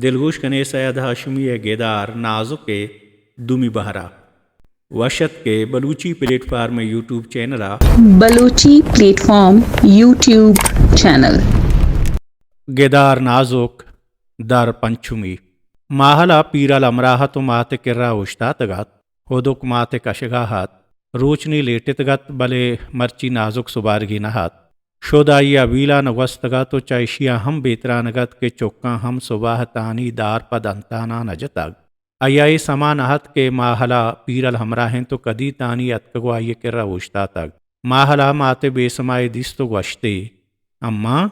دلگوش کنے سید ہاشمی ءِ گدار نازک ءِ دومی بہر ءَ۔ وش اتک ئے بلوچی پلیٹ فارم ءِ یوٹیوب چینل ءَ۔ Balochi plate form YouTube channel. گدار نازک در پنچمی۔ ماہل ءَ پیرل ہمراہ ات ءُ مات ءِ کرا اوشتاتگ ات۔ ہدک مات ءِ کشگ ءَ ات۔ روچ نی لیٹتگ ات، بلے مرچی نازک سبارگی نہ ات۔ شد آئی ءَ ابیل ءَ نہ گوستگ ات ءُ چہ ایشی ءَ ہم بے ترانگ ات کہ چکاں ہم سباہ تانی دار پہ دنتاناں نہ جتگ۔ آئی ءَ اے سما نہ ات کہ ماہل ءَ پیرل ہمراہ انت ءُ کدی تانی اتکگ ءُ آئی ءِ کرا اوشتاتگ۔ ماہل ءَ مات ءِ بے سمائی دیست ءُ گوشت ئے، اماں!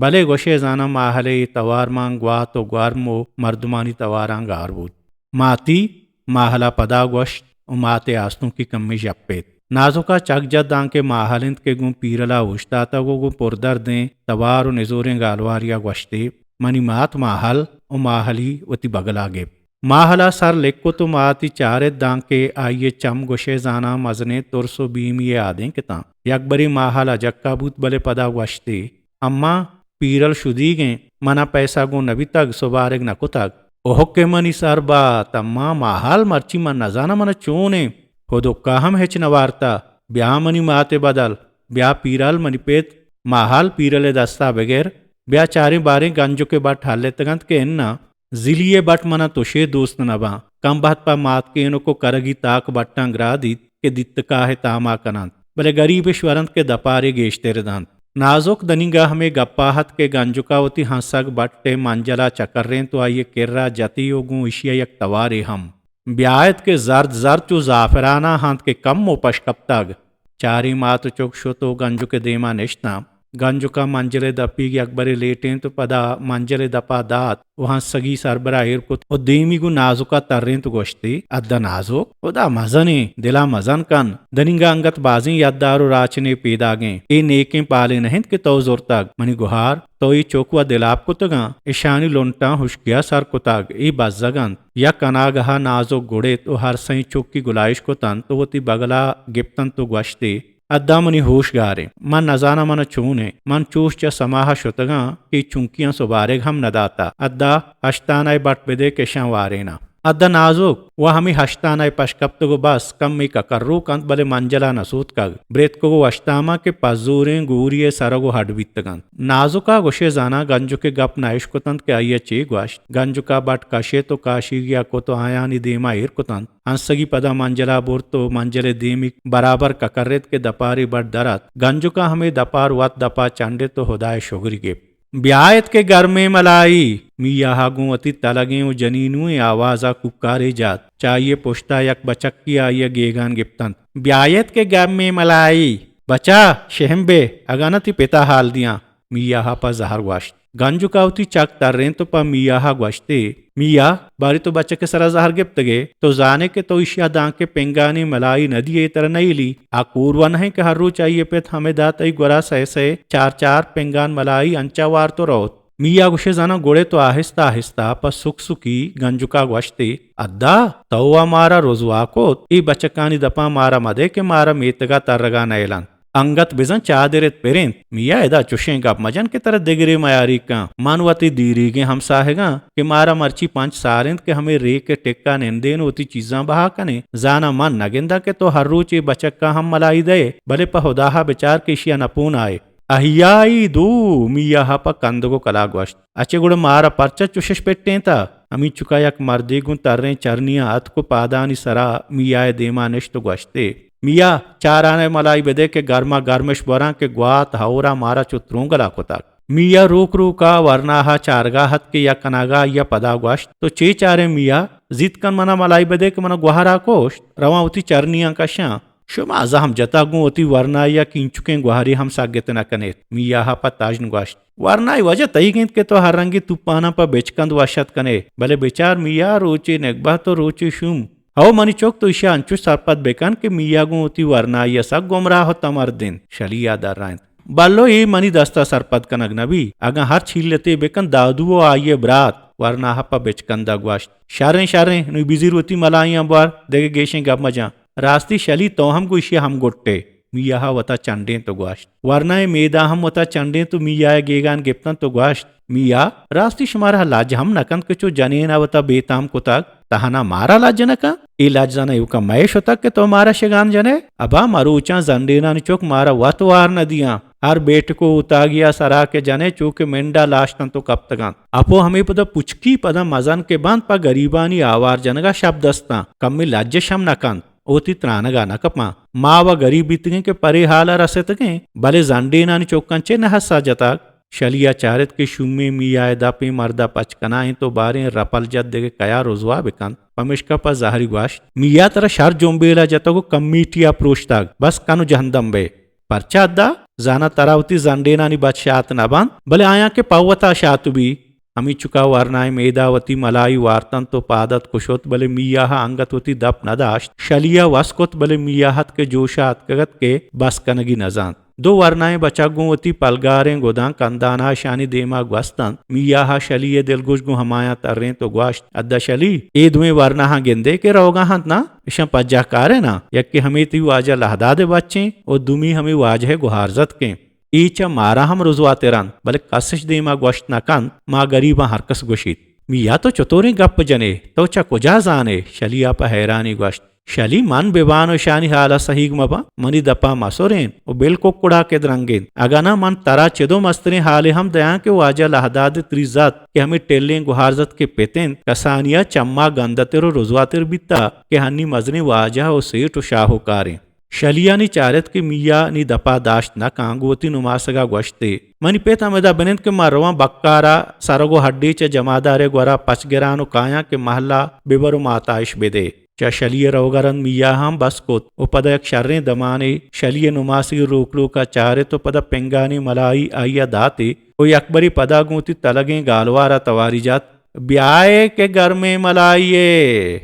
بلے گوشئے زاناں ماہل ءِ اے توار مان گوات ءُ گورم ءُ مردمانی تواراں گار بوت۔ ماتی ماہل ءَ پدا گوشت ءُ مات ءِ آستونکی کمے ژپیت۔ نازک ءَ چک جت دانکہ ماہل انت کہ گوں پیرل ءَ اوشتاتگ ءُ گوں پردردیں توار ءُ نزوریں گالواری ءَ گوشت ئے، منی مات ماہل ءُ ماہلی وتی بگل ءَ گپت۔ ماہل ءَ سر لک کت ءُ ماتی چارت دانکہ آئی ءِ چم گوشئے زاناں مزنیں ترس ءُ بیمی ءِ آدینک اتاں۔ یکبرے ماہل اجکہ بوت بلے پدا گوشت ئے، اماں! پیرل شدیگ انت، من ءَ پیسہ گون نہ بیتگ، سبارگ نہ کتگ۔ اوہکہ منی سر بات، اماں ماہل! مرچی من نزاناں من ءَ چون انت، ہدک ءَ ہم ہچ نہ وارتہ۔ بیا منی مات ءِ بدل، بیا پیرل منی پت۔ ماہل! پیرل ءِ دست ءَ بگر، بیا چاریں باریں گنجک ءِ بٹ ہلتگ انت کہ اناں۔ زلی ءِ بٹ من ءَ تشے دوست نہ باں۔ کم بہت پہ ماتکینک ءُ کرگی تاک بٹاں گرادیت کہ دیتکاہ ءِ تاما کننت، بلے گریب اش ورنت کہ دپارے گیشتر دنت۔ نازک دنیگا ہمے گپا ات کہ گنجکا وتی ہنسگ بٹ ءِ منجلا چکرینت ءُ آئی ءِ کرا جتی ءُ گوں ایشیا یک توارے ہم۔ بیایت کہ زرد زرد چو زعفرانا انت کہ کمو پش کپتگ۔ چاریں مات ءُ چک شت ءُ گنجک ءِ دیما نشتاں۔ گنجکا منجل ءِ دپیگ یکبرے لیٹینت ءُ پدا منجل ءِ دپا دات ءُ ہنسگی سربرا ایر کت ءُ دیمی گوں نازکا ترینت ءُ گوشتی، ادا نازک، ہدا مزنیں، دلا مزن کن، دنیگا انگت بازیں یدار ءُ راچنے پیداگیں، اے نیکیں پالے نہ انت کہ تو زرتگ، منی گہار، تو اے چک وا دلاپ کتگاں، اشانی لنٹاں ہشکیا سر کتگ، اے بزگ انت۔ یک اناگہا نازک گڑت ءُ ہر سئیں چکی گلائیش کتنت ءُ وتی بگلا گپتنت ءُ گوشتی، ادا منی ہوش گاریں۔ من نزاناں من چون ایں۔ من چوش چہ سماہ شتگاں کہ چنکیاں سبارگ ہم نداتہ۔ ادا ہشتانہ ءِ بٹ بدے کہ اشاں واریناں۔ ادا نازک وا ہمے ہشتانہ ءِ پش کپتگ ءُ بس کمے ککروک انت بلے منجلا نہ سوتکگ۔ برتکگ ءُ اشتاماں کہ پزوریں گوری ءِ سرگ ءُ ہڈ بیتگ انت۔ نازکا گوشے زاناں گنجک ءِ گپ نہ اشکتنت کہ آئیا چے گوشت۔ گنجکا بٹ کشت ءُ کاشیگیا کت ءُ آیانی دیما ایر کتنت۔ ہنسگی پدا منجلا برت ءُ منجل ءِ دیمی برابر ککرت کہ دپاری بٹ در ات۔ گنجکا ہمے دپار وت دپا چنڈت ءُ ہدائے شگری گپت۔ بیایت کہ گرمیں ملائی، میاہا گوں وتی تلگیں ءُ جنینوئیں آوازا کوکارے جات۔ چہ آئی ءِ پشتا یک بچکی آئی ءِ گیگان گپتنت۔ بیایت کہ گرمیں ملائی، بچا شہم بے، اگاں نہ تئی پتا حال دیاں۔ میاہا پہ زہر گوشت۔ گنجکا وتی چک ترینت ءُ پہ میاہا گوشتی، میا، باری تو بچک ءِ سرا زہر گپتگے؟ تو زانے کہ تو ایشیا دانکہ پنگانی ملائی نہ دیئے ترا نئیلی۔ آ کور وا نہ انت کہ ہر روچ آئی ءِ پت ہمدا تئی گورا سئے سئے چار چار پنگان ملائی انچا وارت ءُ روت۔ میا گوشے زاناں گڑے تو آہستہ آہستہ پہ سک سکی گنجکا گوشتی، ادا تو وا مارا رزوا کت، اے بچکانی دپاں مارا مدے کہ مارا میتگا ترگا نئیل انت۔ انگت بزاں چادر ات پر انت۔ میا ادا چشیں گپ مجن کہ ترا دگرے میاریگ کن۔ من وتی دیریگیں ہمساہگاں کہ مارا مرچی پنچ سال انت کہ ہمے ریک ءِ ٹکا نندین ءُ وتی چیزاں بہا کنیں۔ زاناں من نگنداں کہ تو ہر روچ اے بچکا ہم ملائی دئے، بلے پہ ہداہا بچار کہ ایشیا نپونائے۔ احیائی دو، میاہا پہ کندگ ءُ کلاگ گوشت۔ اچے گڑا مارا پرچا چشش پٹینتہ؟ ہمینچکا یک مردے گوں تریں چرنیاں اتک ءُ پادانی سرا میاءِ دیما نشت ءُ گوشت ئے، میا، چارانئے ملائی بدئے کہ گرما گرمش بوراں کہ گوات ہئورا مارا چو ترونگلا کتگ۔ میا روک روکا ورناہا چارگا ات کہ یک اناگا آئیا پدا گوشت، تو چے چارئے میا؟ زیت کن منا ملائی بدئے کہ منا گوہرا کشت۔ رواں وتی چرنیاں کشاں۔ شما زہم جتا گوں وتی ورناییا کینچکیں گوہرے ہم سگت نہ کنیت۔ میاہا پہ تژن گوشت، ورنائی وجہ تئیگ انت کہ تو ہر رنگیں توپاناں پہ بچکند وش ات کنئے، بلے بچار میا، روچے نگبہت ءُ روچے شوم۔ ہئو منی چک، تو ایشیا انچوش سرپد بکن کہ میا گوں وتی ورناییا سک گمراہ ءُ تمرد انت۔ شلیا درائینت، بلو اے منی دستا سرپد کنگ نہ بی، اگاں ہرچ ہیلتے بکن دادو ءُ آئیءِ برات۔ ورناہا پہ بچکندا گوشت، شریں شریں، نوں بزیر وتی ملائیاں بوار، دگہ گیشیں گپ مجن۔ راستی شلی تو ہم گوں ایشی ءِ ہمگٹ ئے۔ میاہ ءَ وتا چنڈینت ءُ گوشت۔ ورنائیں میداں ہم وتا چنڈینت ءُ میاہ ءِ گیگان گپتنت ءُ گوشت، میاہ، راستی شمارا لج ہم نہ کنت کہ چو جنین ءَ وتا بے تام کتگ؟ تہنا مارا لج نہ کنت؟ اے لج زاناں ایوکا مئے شتگ کہ تو مارا شگان جنئے؟ ابا مروچاں زنڈینانی چک مارا وت وار نہ دیاں۔ ہر بیٹک ءُ اوتاگی ءِ سرا کہ جنئے چو کہ منڈا لاشتنت ءُ کپتگ انت۔ اپو ہمے پدا پچکی پدا مزن کہ بنت پہ گریبانی آوار جنگا شپ دستاں۔ کمے لجش ہم نہ کنت۔ وتی ترانگا نہ کپاں۔ ما و گریب بیتگیں کہ پرے حالا رستگیں، بلے زنڈینانی چکاں چے نہ حسا جتگ؟ شلی ءَ چارت کہ شومیں میاہ ءِ دپ ایں مرد ءَ پچ کنائینت ءُ باریں رپل جت دگہ کیا رزوا بکنت۔ پمیشکا پہ زہری گوشت، میاہ ترا شر جنبیلا جتگ ءُ کمیٹیا پروشتگ، بس کن ءُ جہندم بئے۔ پرچا ادا؟ زاناں ترا وتی زنڈینانی بد شات نہ بنت، بلے آیاں کہ پہ وتا شات بی۔ ہمینچکا ورنائیں میدا وتی ملائی وارتنت ءُ پاد اتک ءُ شت، بلے میاہ ءَ انگت وتی دپ نہ داشت۔ شلی ءَ وس کت، بلے میاہ اتک کہ جوش ءَ اتکگ ات کہ بس کنگی نہ زانت۔ دو ورنائیں بچک گوں وتی پلگاریں گداں کندان ءَ اشانی دیما گوستنت۔ میاہ ءَ شلی ءِ دلگوش گوں ہمایاں ترینت ءُ گوشت، ادا شلی، اے دوئیں ورناہاں گندئے کہ روگا انت نا؟ اشاں پجاہ کارئے نا؟ یکے ہمے تئی واجہ لہداد ءِ بچیں ءُ دومی ہمے واجہ ءِ گہارزتکیں۔ اے چہ مارا ہم رزواتر انت، بلے کسش دیما گوشت نہ کنت، ما گریباں ہرکس گوشیت۔ میاں تو چتوریں گپ جنئے؟ تو چہ کجا زانئے؟ شلی ءَ پہ حیرانی گوشت۔ شلی من ببان ءُ اشانی حال ءَ سہیگ مباں، منی دپا مسرین ءُ بل ککڑا کہ درنگ انت۔ اگاں نہ من ترا چدو مستریں حالے ہم دیاں کہ واجہ لہداد ءِ تری زت کہ ہمے ٹلیں گہارزتک ءِ پت انت، کسانی ءَ چما گندتر ءُ رزواتر بیتا کہ ہنی مزنیں واجہ ءُ سیٹ ءُ شاہوکاریں۔ شلیانی چارت کہ میاں نی دپا داشت نہ کاں، گوں وتی نماسگا گوشتے، منی پت ہمدا بنند کہ من رواں بکارا سرگ ءُ ہڈے چہ جمادارے گورا پچ گران ءُ کایاں کہ مہلا ببر ءُ ماتا اش بدے۔ چہ شلی ءِ روگا رند میاں ہم بس کت ءُ پدا یک شریں دمانے شلی ءِ نماسگی روک روکا چارت ءُ پدا پنگانی ملائی آئیا داتے ءُ یکبرے پدا گوں وتی تلگیں گالوارا تواری جت، بیائے کہ گرمیں ملائی ئے۔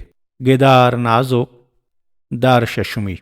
گدار نازک۔ دار ششمی۔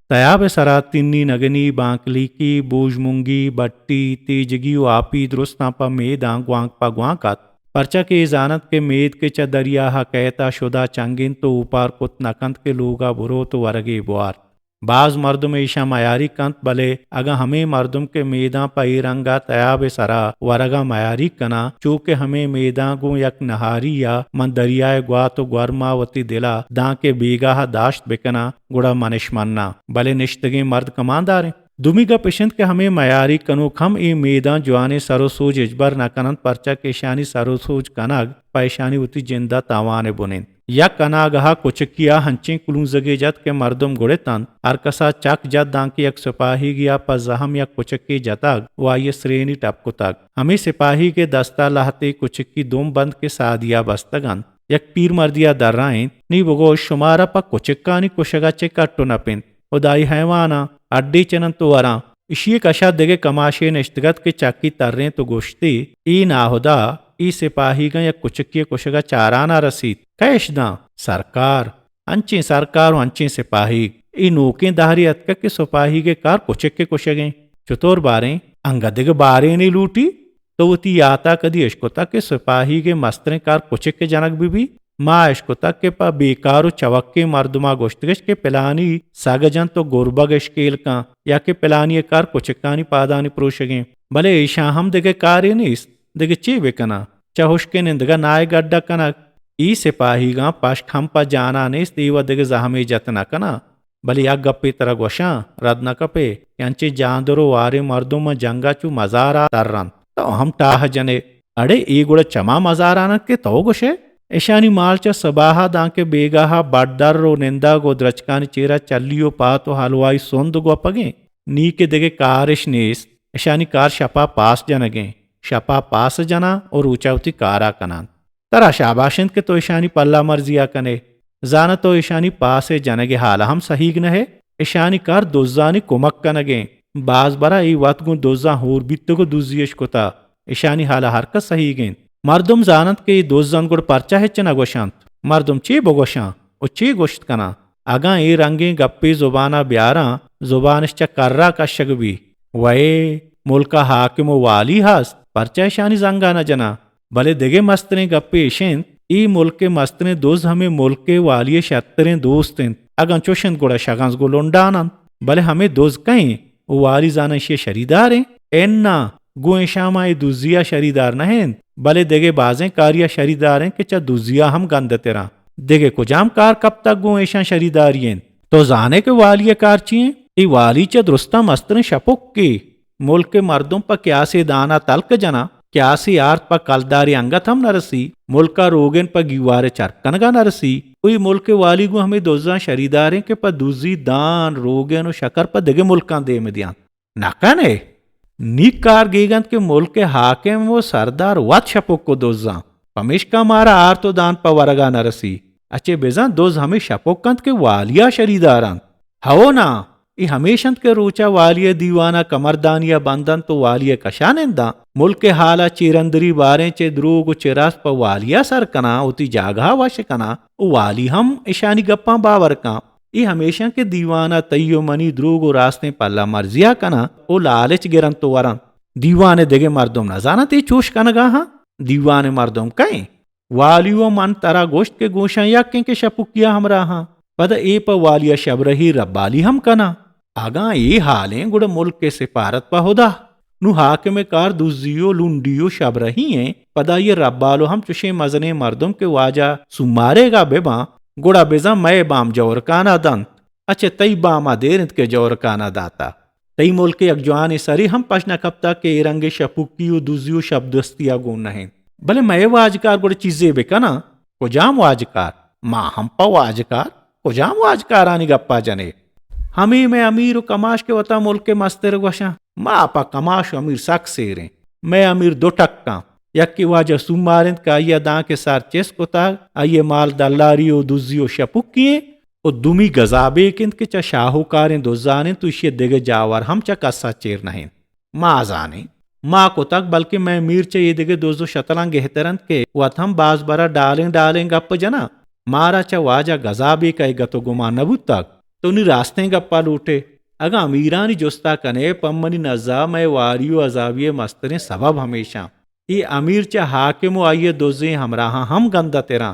تیاب ءِ سرا تنی نگنی، بانکلیکی، بوژمنگی، بٹی، تیجگی ءُ آپی درستاں پہ میداں گوانک پہ گوانک ات، پرچا کہ اے زانت کہ مید کہ چہ دریا ءَ کئیت ءَ شد ءَ چنگ انت ءُ اوپار کت نہ کنت کہ لوگ ءَ بروت ءُ ورگے بوارت۔ باز مردم ایشاں میاریگ کنت، بلے اگاں ہمے مردم کہ میداں پہ اے رنگ ءَ تیاب ءِ سرا ورگ ءَ میاریگ کناں، چو کہ ہمے میداں گوں یک نہاری ءَ من دریا ءِ گوات ءُ گورم ءَ وتی دل ءَ دانکہ بیگاہ ءَ داشت بکناں، گڑا منش مناں۔ بلے نشتگیں مرد کماندار انت۔ دومی گپ اش انت کہ ہمے میاریگ کنوک ہم اے میداں جوانیں سر ءُ سوج ہچبر نہ کننت، پرچا کہ اشانی سر ءُ سوج کنگ پہ اشانی وتی جند ءَ تاوان ءِ بن انت۔ یک اناگہ ءَ کچکی ءَ ہنچیں کلونزگے جت کہ مردم گڑتنت، ہر کس ءَ چک جت دانکہ یک سپاہیگے ءَ پہ زہم یک کچکے جتگ ءُ آئی ءِ سرینی ٹپ کتگ۔ ہمے سپاہیگ ءِ دست ءَ لہتے کچکی دمب انت کہ سادی ءَ بستگ انت۔ یک پیرمردے ءَ درائینت، نی بگوش، شمارا پہ کچکانی کشگ ءَ چے کٹ ءُ نپ انت؟ ہدائی حیواناں، اڈے چننت ءُ وراں۔ ایشی ءِ کش ءَ دگہ کماشے نشتگ ات کہ چکی ترینت ءُ گوشتی، اے ناہدا، اے سپاہیگاں یک کچکے ءِ کشگ ءَ چاران ءَ رسیت۔ کئے اش داں؟ سرکار۔ انچیں سرکار ءُ انچیں سپاہیگ۔ اے نوکیں دہرے اتکگ کہ سپاہیگ ءِ کار کچک ءِ کشگ انت۔ چتور باریں؟ انگت دگہ بارینے لوٹی؟ تو وتی یات ءَ کدی اشکتگ کہ سپاہیگ ءِ مستریں کار کچک ءِ جنگ بہ بیت؟ ما اشکتگ کہ پہ بیکار ءُ چوکیں مردم ءَ گوشتگش کہ پلانی سگ جنت ءُ گربگ اشکیل کن، یا کہ پلانی ءِ کار کچکانی پادانی پروشگ انت۔ بلے ایشاں ہم دگہ کارے نیست، دگہ چے بکناں؟ چہ ہشکیں نندگ ءَ ناہے گڈ ءَ کنگ۔ اے سپاہیگاں پشک ہم پہ جان ءَ نیست، اے وت دگہ زہمے جت نہ کناں۔ بلے یک گپے ترا گوشاں، رد نہ کپئے کہ انچیں جاندر ءُ واریں مردم ماں جنگ ءَ چو مزار ءَ ترنت۔ تو ہم ٹاہ جنئے۔ اڑے اے گڑا چما مزاران انت کہ تو گوشئے؟ اشانی مال چہ سباہ ءَ دانکہ بیگاہ ءَ بڈ در ءُ نندگ ءُ درچکانی چیرا چلی ءُ پات ءُ حلوائی سند گوپگیں۔ نی کہ دگہ کارش نیست۔ اشانی کار شپا پاس جنگیں۔ شپا پاس جناں ءُ روچا وتی کارا کناں۔ ترا شاباش انت کہ تو اشانی پلہ مرزی ءَ کنئے۔ زاناں تو اشانی پاس ءِ جنگ ءِ حال ءَ ہم سہیگ نہ ئے۔ اشانی کار دزانی کمک کنگ انت۔ باز برا اے وت گوں دزاں ہور بیتگ ءُ دزی اش کتہ۔ اشانی حال ءَ ہر کس سہیگ انت۔ مردم زاننت کہ اے دز انت، گڑا پرچا ہچ نہ گوشنت؟ مردم چے بگوشاں ءُ چے گوشت کناں؟ اگاں اے رنگیں گپے زبان ءَ بیاراں، زبان اش چہ کر ءَ کشگ بی۔ وئے، ملک ءَ حاکم ءُ والی ہست، پرچا اشانی زنگ ءَ نہ جناں؟ بلے دگہ مستریں گپے اش انت، اے ملک ءِ مستریں دز ہمے ملک ءِ والی ءِ شرتریں دوست انت۔ اگاں چش انت گڑا شگنز گوں لنڈان انت۔ بلے ہمے دز کئے ایں؟ او والی زاناں ایشی ءِ شریدار ایں؟ اناں، گوں ایشاں ما اے دزی ءَ شریدار نہ ایں، بلے دگہ بازیں کاری ءَ شریدار ایں کہ چہ دزی ءَ ہم گندتر اَں۔ دگہ کجام کار کپتگ گوں ایشاں شریداری ایں؟ تو زان ئے کہ والی ءِ کار چی ایں؟ اے والی چہ درستاں مستریں شپکے۔ ملک ءِ مردم پہ کیاسے دان ءَ تلک جناں، کیاسے آرت پہ کلدارے انگت ہم نہ رسی، ملک ءَ روگن پہ گیوار ءِ چرپ کنگ ءَ نہ رسی۔ او اے ملک ءِ والی گوں ہمے دزاں شریدار ایں کہ پہ دزی دان، روگن ءُ شکر پہ دگہ ملکاں دیم دیاں۔ نہ کن ئے؟ نی کار گیگ اَنت کہ ملک ءِ حاکم ءُ سردار وت شپک ءُ دز اَں۔ پمیشکا مارا آرت ءُ دان پہ ورگ ءَ نہ رسی۔ اچے بزاں دز ہمے شپک اَنت کہ والی ءَ شریدار اَنت؟ ہئو ناں، اے ہمیش اَنت کہ روچ ءَ والی ءِ دیوان ءَ کمردانی ءَ بند اَنت ءُ والی ءِ کش ءَ نند اَں۔ ملک ءِ حال ءَ چیرندری باریں، چہ دروگ ءُ چہ راست پہ والی ءَ سر کناں، وتی جاگہ ءَ وش کناں ءُ والی ہم اشانی گپاں باور کن۔ اے ہمیش اَں کہ دیوان ءَ تئی ءُ منی دروگ ءُ راستیں پلہ مرزی ءَ کناں ءُ لالچ گر اَنت ءُ ور اَنت۔ دیوان ءِ دگہ مردم نہ زان اَنت اے چوش کنگ ءَ اَں۔ دیوان ءِ مردم کئے ایں؟ والی ءُ من ترا گوشت کہ گوں ایشاں یک ایں کہ شپکی ءَ ہمراہ اَں۔ پدا اے پہ والی ءَ شبرہی ربالی ہم کناں۔ اگاں اے حال ایں، گڑا ملک ءِ سپارت پہ ہدا۔ نوں حاکم ءِ کار دزی ءُ لنڈی ءُ شبرہی ایں، پدا آئی ءِ ربال ءُ ہم چشیں مزنیں مردم کہ واجہ سوماریگ ءَ بہ باں، گڑا بزاں مئے بام جورکان ءَ دنت۔ اچے تئی بام ءَ دیر اِنت کہ جورکان ءَ داتہ۔ تئی ملک ءِ یک جوانیں سرے ہم پش نہ کپتہ کہ اے رنگیں شپکی ءُ دزی ءُ شپدستی ءَ گون نہ اِنت۔ بلے مئے واجکار گڑا چیزے بہ کناں؟ کجام واجکار؟ ما ہم پہ واجکار؟ کجام واجکارانی گپ ءَ جن ئے؟ ہمے مئے امیر ءُ کماش کہ وت ءَ ملک ءِ مستر گوش اَں۔ ما پہ کماش ءُ امیر سک سیر ایں۔ مئے امیر دو ٹک اَں۔ یکے واجہ سومار اِنت کہ آئی ءَ دانکہ سر چست کتگ، آئی ءِ مال دلاری ءُ دزی ءُ شپکی ایں، ءُ دومی گزابیک اِنت کہ چہ شاہوکاریں دزان اِنت ءُ ایشی ءِ دگہ جاور ہم چہ کس ءَ چیر نہ اِنت۔ ما زان ایں، ما کتگ، بلکیں مئے میر چہ اے دگہ دز ءُ شتلاں گہتر اَنت کہ وت ہم باز بر ءَ ڈالیں ڈالیں گپ جناں۔ مارا چہ واجہ گزابیک ءَ اے گت ءُ گمان نہ بوتگ۔ تو نی راستیں گپ ءَ لوٹ ئے۔ اگاں امیرانی جست ءَ کن ئے، پہ منی نز ءَ مئے واری ءُ عذابی ءِ مستریں سبب ہمیش اَں۔ اے امیر چہ حاکم ءُ آئی ءِ دزیں ہمراہاں ہم گندہ تر اَں۔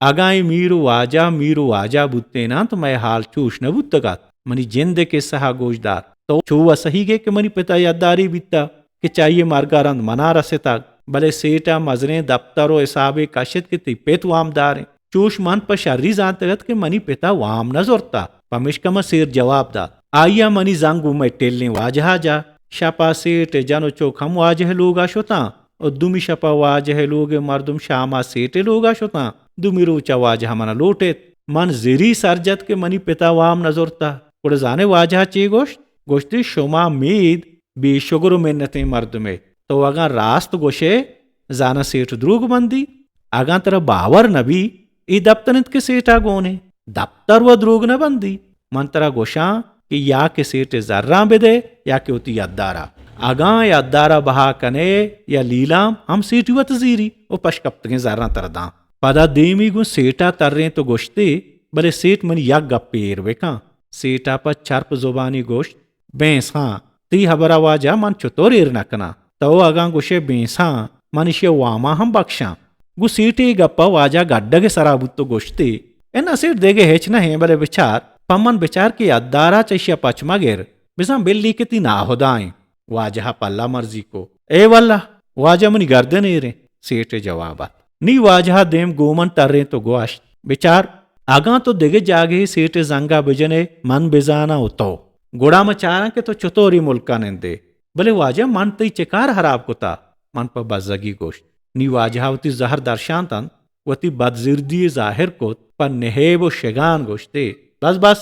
اگاں اے میر ءُ واجہ، میر ءُ واجہ بوتین اَنت، مئے حال چوش نہ بوتگ اَت۔ منی جند ءِ کسہ ءَ گوش دار۔ تو چو وَ سہیگ ئے کہ منی پت ءَ یدارے بیتہ کہ چہ آئی ءِ مرگ ءَ رند من ءَ رستگ، بلے سیٹھ ءَ مزنیں دپتر ءُ حسابے کشت کہ تئی پت وامدار اِنت۔ چوش من پہ شری زانتگ اَت کہ منی پت ءَ وام نہ زرتہ، پمیشکا من سیٹھ جواب دات۔ آئی ءَ منی زنگ گوں مئے ٹلیں واجہ ءَ جت۔ شپ ءَ سیٹھ ءِ جن ءُ چک ہم واجہ ءِ لوگ ءَ شت اَں ءُ دومی شپ ءَ واجہ ءِ لوگ ءِ مردم شام ءَ سیٹھ ءِ لوگ ءَ شت اَں۔ دومی روچ ءَ واجہ ءَ من ءَ لوٹ اِت۔ من زری سر جت کہ منی پت ءَ وام نہ زرتہ۔ گڑا زان ئے واجہ ءَ چے گوشت؟ گوشتی، شما مید بے شگر ءُ منتیں مردمے۔ تو اگاں راست گوش ئے، زاناں سیٹھ دروگ بندی۔ اگاں ترا باور نہ بی، اے دپتر اِنت کہ سیٹھ ءَ گون اِنت۔ دپتر وَ دروگ نہ بندی۔ من ترا گوش آں کہ یا کہ سیٹھ ءِ زراں بدئے یا کہ وتی یدار ءَ۔ اگاں یدار ءَ بہا کن ئے یا لیلام، ہم سیٹھی وت زیری ءُ پشکپتگیں زراں ترا داں۔ پدا دیمی گوں سیٹھ ءَ ترینت ءُ گوشتی، بلے سیٹھ، منی یک گپے ایر بکن۔ سیٹھ ءَ پہ چرپ زبانی گوشت، بینساں، تئی ہبر ءَ واجہ من چتور ایر نہ کناں۔ تو اگاں گوش ئے بینساں، من ایشی ءِ واماں ہم بکشاں۔ گوں سیٹھ ءِ اے گپ ءَ واجہ گڈگ ءِ سرا بوت ءُ گوشتی، اناں سیٹھ، دگہ ہچ نہ ایں، بلے بچار، پہ من بچار کہ یدار ءَ چہ ایشی ءَ پچ مہ گر، بزاں بلی کہ تئی ناہدا ایں۔ واجہ ءَ پلہ مرزی کو۔ اے واللہ، واجہ منی گردن ایر ایں، سیٹھ ءِ جواب اَت۔ نی واجہ ءَ دیم گوں من ترینت ءُ گوشت، بچار، اگاں تو دگہ جاگہے سیٹھ ءِ زنگ ءَ بجن ئے، من بزاناں ءُ تو، گڑا من چاراں کہ تو چتور اے ملک ءَ نند ئے۔ بلے واجہ، من تئی چے کار ہراب کتہ؟ من پہ بزگی گوشت۔ نی واجہ ءَ وتی زہر درشانت اَنت، وتی بدزردی ءَ ظاہر کت، پہ نہیب ءُ شگان گوشتی، بس بس،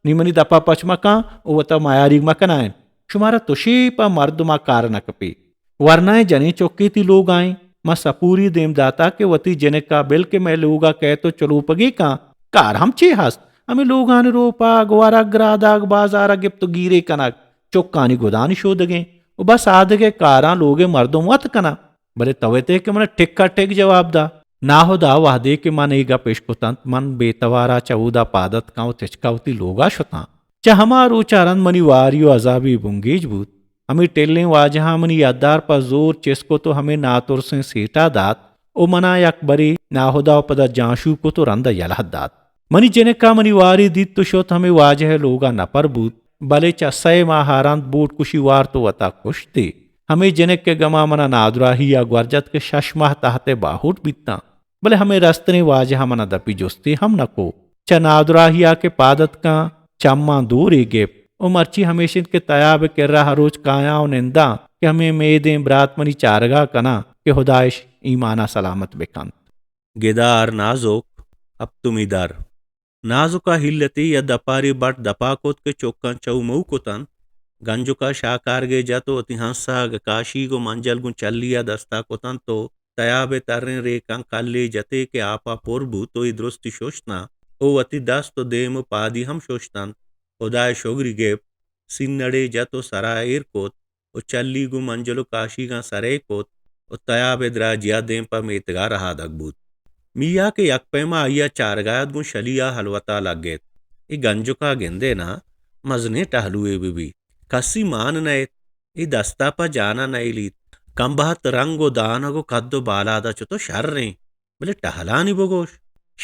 نی منی دپ ءَ پچ مکن ءُ وت ءَ میاریگ مکنائین۔ شمارا تشے پہ مردم ءَ کار نہ کپی۔ ورنائیں جنیں چکے تئی لوگ ءَ ایں۔ ما سپوری دیم داتگ کہ وتی جنک ءَ بل کہ مئے لوگ ءَ کئیت ءُ چلوپگے کن۔ کار ہم چے ہست؟ ہمے لوگانی روپگ، ورگ، گرادگ، بازار ءَ گپت ءُ گیرے کنگ، چکانی گدانی شودگیں ءُ بس آ دگہ کاراں لوگ ءِ مردم وت کناں۔ بلے تو ات ئے کہ من ءَ ٹک ءَ ٹک جواب دات۔ ناہدا وہدے کہ من اے گپ اشکت اَنت، من بے توار ءَ چہ اودا پاد اتکاں ءُ تچک ءَ وتی لوگ ءَ شتاں۔ چہ ہما روچ ءَ رند منی واری ءُ عذابی بنگیج بوت۔ ہمے ٹلیں واجہاں منی یدار پہ زور چست کت ءُ ہمے ناترسیں سیٹھ ءَ دات ءُ من ءَ یک برے ناہدا ءُ پدا جانشو کت ءُ رند ءَ یلہ دات۔ منی جنک ءَ منی واری دیت ءُ شت، ہمے واجہ ءِ لوگ ءَ نپر بوت۔ بلے چہ سئے ماہ ءَ رند بوٹ کشی وارت ءُ وتا کشت ئے۔ ہمے جنک ءِ گما منا نادراہی ءَ گور جت کہ شش ماہ تحت ءِ باہوٹ بیتاں۔ بلے ہمے رستریں واجہ ءَ منا دپی جستے ہم نہ کو۔ چہ نادراہی ءَ کہ پاد اتکاں، چماں دورے گپت ءُ مرچی ہمیش انت کہ تیاب ءِ کرا ہر روچ کایاں ءُ ننداں کہ ہمے میدیں برات منی چارگا کناں کہ ہدا اش ایمانا سلامت بکنت۔ گدار نازک، ہپتمی در۔ نازکا ہیلتے یا دپارے بٹ دپا کت کہ چکاں چو مئو کتنت۔ گنجکا شاکارگے جت ءُ وتی ہنسا گہ کاشیگ ءُ منجل گوں چلی ءَ دستا کتنت ءُ تیاب ءِ تریں ریکاں کلے جتے کہ آپا پر بوت ءُ اے درستی ششتاں ءُ وتی دست ءُ دیم ءُ پادی ہم ششتنت۔ ہدا ءِ شگری گپت، سینڑے جت ءُ سرا ایر کت ءُ چلی گوں منجل ءُ کاشیگاں سرے کت ءُ تیاب ءِ دراجیا دیم پہ میتگا رہادگ بوت۔ میا کہ یک پیما آئیا چارگا ات گوں شلی ءَ ہلوتا لگت۔ اے گنجکا گندے نا، مزنیں ٹہلوے بہ بی۔ کسی مان نئیت۔ اے دستا پہ جانا نئیلیت۔ کمبہت رنگ ءُ دانگ ءُ کد ءُ بالادا چتو شریں۔ بلے ٹہلانی بگوش۔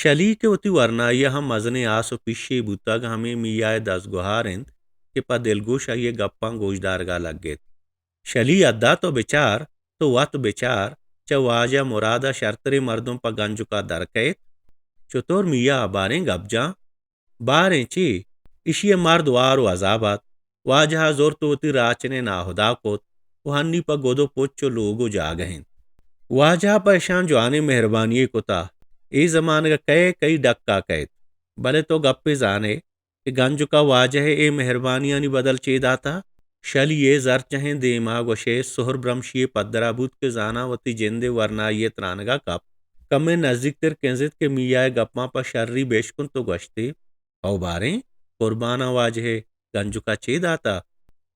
شلی کہ وتی ورنائی ءَ ہم مزنیں آس ءُ پیشے بوتگ، ہمے میا ءِ دزگوہار انت کہ پہ دلگوش آئی ءِ گپاں گوشدارگا لگت۔ شلی ادا تو بچار، تو وت بچار، چہ واجہ مراد ءَ شرتریں مردم پہ گنجکا در کئیت۔ چتور میا باریں گپ جاں؟ باریں چی؟ ایشی ءِ مرد وار ءُ عذاب ات۔ واجہ ءَ زرت ءُ وتی راچنے ناہدا کت ءُ ہنی پہ گد ءُ پچ ءُ لوگ ءُ جاگہ انت۔ واجہ ءَ پہ اشاں جوانیں مہربانی یے کتا۔ اے زمانگ ءَ کئے کئی ڈکا کئیت؟ بلے تو گپے زانے کہ گنجکا واجہ ءِ اے مہربانیانی بدل چے داتا؟ شلی ءِ زرچہیں دیما گوشے سہر برمشی ءِ پدرا بوت کہ زاناں وتی جند ءِ ورنائی ءِ ترانگا کپت۔ کمے نزیکتر کنزت کہ میا ءِ گپاں پہ شری بشکنت ءُ گوشتی، او باریں، قرباناں واجہ ءِ، گنجکا چے داتا؟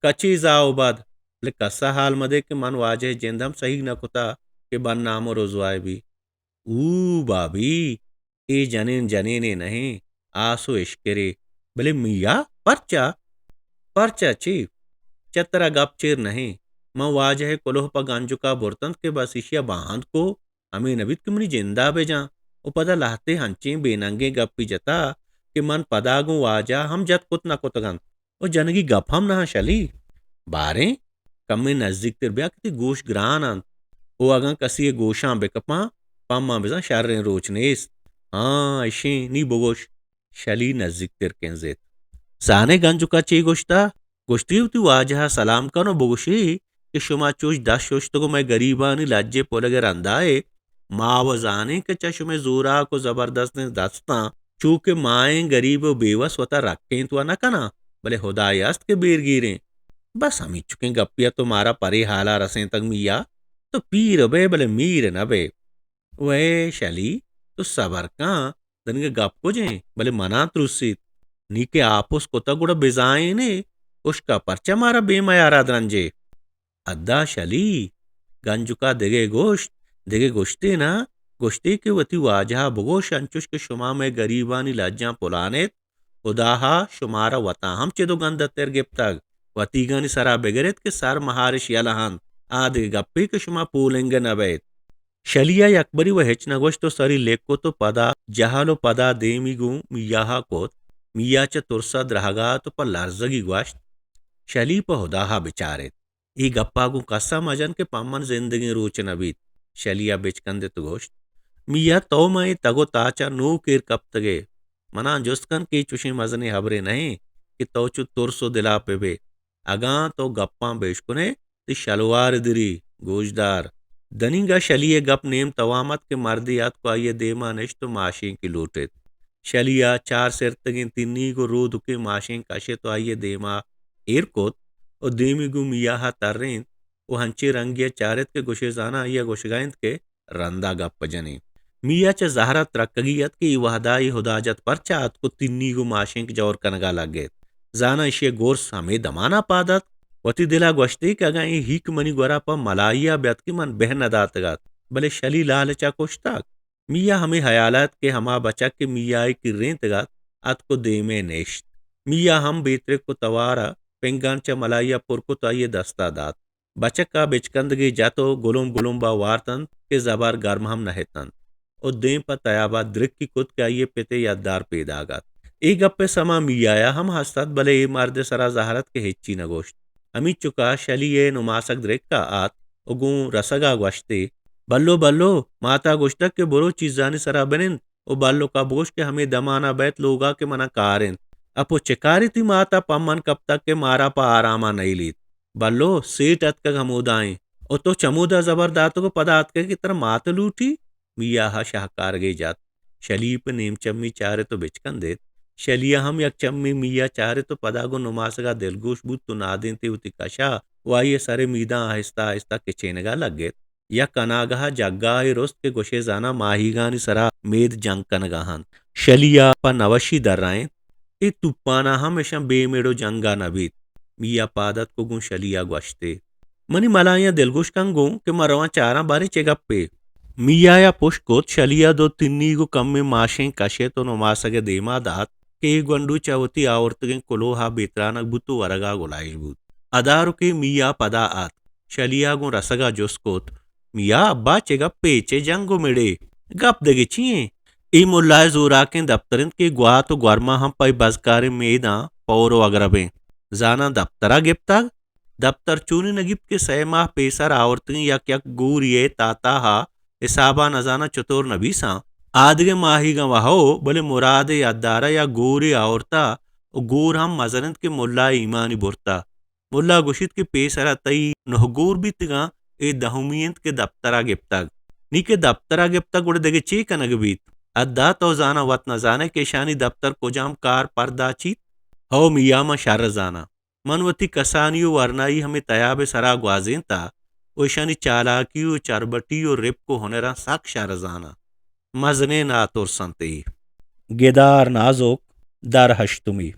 کچے زاہ ءُ بد، بلے کسا حال مدے کہ من واجہ ءِ جند ہم سہی نہ کتا کہ بدنام ءُ رزوائے بی۔ او بابی، اے جنین جنینے نہ ایں، آس ءُ اشکرے۔ بلے میا، پرچا؟ پرچا چی؟ چہ ترا گپ چیر نہ ایں۔ من واجہ ءِ کلوہ پہ گنجکا برتنت کہ بس ایشی ءَ باہند کو، ہمے نہ بیت کہ منی جندا بجاں۔ ءُ پدا لہتے ہنچیں بے ننگیں گپی جتا کہ من پدا گوں واجہ ءَ ہم جت کت نہ کتگ انت۔ ءُ جنگی گپ ہم نہ انت شلی۔ باریں، کمے نزیکتر بیا کہ تئی گوش گران انت۔ ءُ اگاں کسی ءِ گوشاں بکپاں، پہ من بزاں شریں روچ نیست۔ ہاں، اشیں، نی بگوش۔ شلی نزیکتر کنزت۔ زانے گنجکا چے گوشتا؟ گوشتی، وتی واجہ ءَ سلام کن ءُ بگوشی کہ شما چوش دست ششتگ ءُ مئے گریبانی لج ءِ پلگ ءِ رندا ئے۔ ما وَ زانیں کہ چہ شمئے زوراک ءُ زبردستیں دستاں چو کہ مائیں گریب ءُ بے وس وتا رکینت وَ نہ کناں، بلے ہدائے است کہ بیرگیریں۔ بس ہمینچکیں گپے ءَ تو مارا پرے حالا رسینتگ میا۔ تو پیر بئے بلے میر نہ بئے۔ وے شلی، تو صبر کن، دنیگہ گپ کجیں، بلے منا ترسیت۔ نی کہ آپس کتگ گڑا بزائینے، اشکا پرچا مارا بے میارا درنجے؟ ادا شلی، گنجکا دگہ گوشت، دگہ گوشتے نا، گوشتے کہ وتی واجہا بگوش انچوش کہ شما مئے گریبانی لجاں پلانیت، ہداہا شمارا وتا ہم چد و گندتر گپتگ، وتیگانی سرا بگریت کہ سر مہارش یلہ انت، آ دگہ گپے کہ شما پولنگہ نہ بئیت۔ شلیا یکبری و ہچ نگوشت و سری لک کت و پدا جہل و پدا دیمی گوں میاہا کت۔ میا چہ ترسا درہگا ات و پہ لرزگی گوشت، شلی پہ ہداہا بچاریت۔ اے گپا گوں کسا مجن کہ پہ من زندگیں روچ نہ بیت۔ شلیا بچکندت و گوشت، میا تو مئے تگ و تاچا نوک ایر کپتگئے۔ منا جست کن کہ اے چشیں مزنیں ہبرے نہ انت کہ تو چو ترس و دلا ببئے۔ اگاں تو گپاں بشکنئے، تئی شلوار دری، گوشدار۔ دنیگا شلی ء گپ نیم توام ات کہ مردے اتک و آئی ء دیما نشت و ماشینکے لوٹت۔ شلی ء چار سرتگیں تنیگ و رودکیں ماشین کشت و آئی ء دیما ایر کت و دیمی گوں میاہ ء ترینت و ہنچیں رنگے ء چارت کہ گوشے زاناں آئی ء گوشگا انت کہ رندا گپ جنیں۔ میا چہ زہرا ترکگی ات کہ اے وہدا اے ہداجت پرچا اتک و تنیگ و ماشینک جور کنگا لگت۔ زاناں اشی ء گرس ہمے دمانا پاد اتک۔ وتی دلا گوشتی کہ اگاں اے ہیک منی گورا پہ ملائیا بیاتکیں من بہ نداتگ ات، بلے شلی لالچا کشتگ۔ میا ہمے ہیالا ات کہ ہما بچک کہ میا ء کرینتگ ات، اتک و دیمے نشت۔ میا ہم بے ترک و توارا پنگان چہ ملائیا پر کت و آئی ء دستا دات۔ بچک ء بچکندگے جت و گلمب گلمب ء وارت انت کہ زبر گرم ہم نہ اتنت و دیم پہ تیاب ء درکی کت کہ آئی ء پت ء یدار پیداگ ات۔ اے گپ ءِ سما میایا ہم ہست ات، بلے اے مرد ءِ سرا زہر ات کہ ہچی نہ گوشت۔ ہمینچکا شلی ءِ نماسگ درکا آت و گوں رسگا گوشتے، بلو، بلو، ماتا گوشتگ کہ برو چیزانی سرا بنند و بلکا بگوش کہ ہمے دمانا بئیت لوگا کہ منا کار انت۔ اپو چہ کارے تئی ماتا پمن کپتگ کہ مارا پہ آراما نئیلیت؟ بلو، سیٹ اتکگ ہمودائیں و تو چمودا زبر داتگ و پدا اتکگ کہ ترا مات لوٹی؟ میاہا شہکارگے جت۔ شلی پہ نیم چمی چارت و بچکندت۔ شلیا ہم یک چمی میا چارت و پدا گوں نماسگا دلگوش بوت و نادینتے وتی کشا و آئی سر میداں آہستہ آہستہ کچینگا لگت۔ یک اناگہا جگاہے رست کہ گوشے زاناں ماہیگانی سرا مید جنگ کنگا انت۔ شلیا پہ نوشی درائینت، اے توپانا ہم اشاں بے مڑ و جنگا نہ بیت۔ میا پاد اتک و گوں شلیا گوشتے، منی ملایاں دلگوش کن گوں کہ من رواں چاراں باریں چے گپے۔ میایا پشت کت، شلیا دو تنیگ و کمیں ماشیں کشت و نماسگ ءِ دیما دات کہ اے گونڈو چہ وتی آورتگیں کلوہا بے ترانگ بوت و ورگا گلائیش بوت۔ ادارکے میا پدا آتک۔ شلیا گوں رسگا جست کت، میا، ابا چے گپے، چے جنگ و مڑے؟ گپ دگہ چی ایں؟ اے ملائے زوراکیں دپتر انت کہ گوات و گورما ہم پہ بزکاریں میداں پور و اگربیں۔ زاناں دپترا گپتگ؟ دپتر چونی نہ گیپت کہ سئے ماہ پیسر آورتگیں یک یک گوری ءِ تاتاہا حسابا نزاناں چتور نبیساں۔ آدگہ ماہیگاں وہو، بلے مراد ءِ یدارا یا گورے آورتا و گور ہم مزن انت کہ ملا ایمانی برتا۔ ملا گوشیت کہ پیسرا تئی نہ گور بیتگاں، اے دہمی انت کہ دپترا گپتگ۔ نی کہ دپترا گپتگ گڑا دگہ چے کنگ بیت؟ ادا تو زاناں وت نزانئے کہ اشانی دپتر کجام کار پردا چیت؟ ہو میا، من شر زاناں۔ من وتی کسانی و ورنائی ہمے تیاب ءِ سرا گوازینتا و اشانی چالاکی و چربٹی و رپک و ہنراں سک شر زاناں۔ مزنیں ناترس انت اے۔ گدار نازک، در ہشتمی۔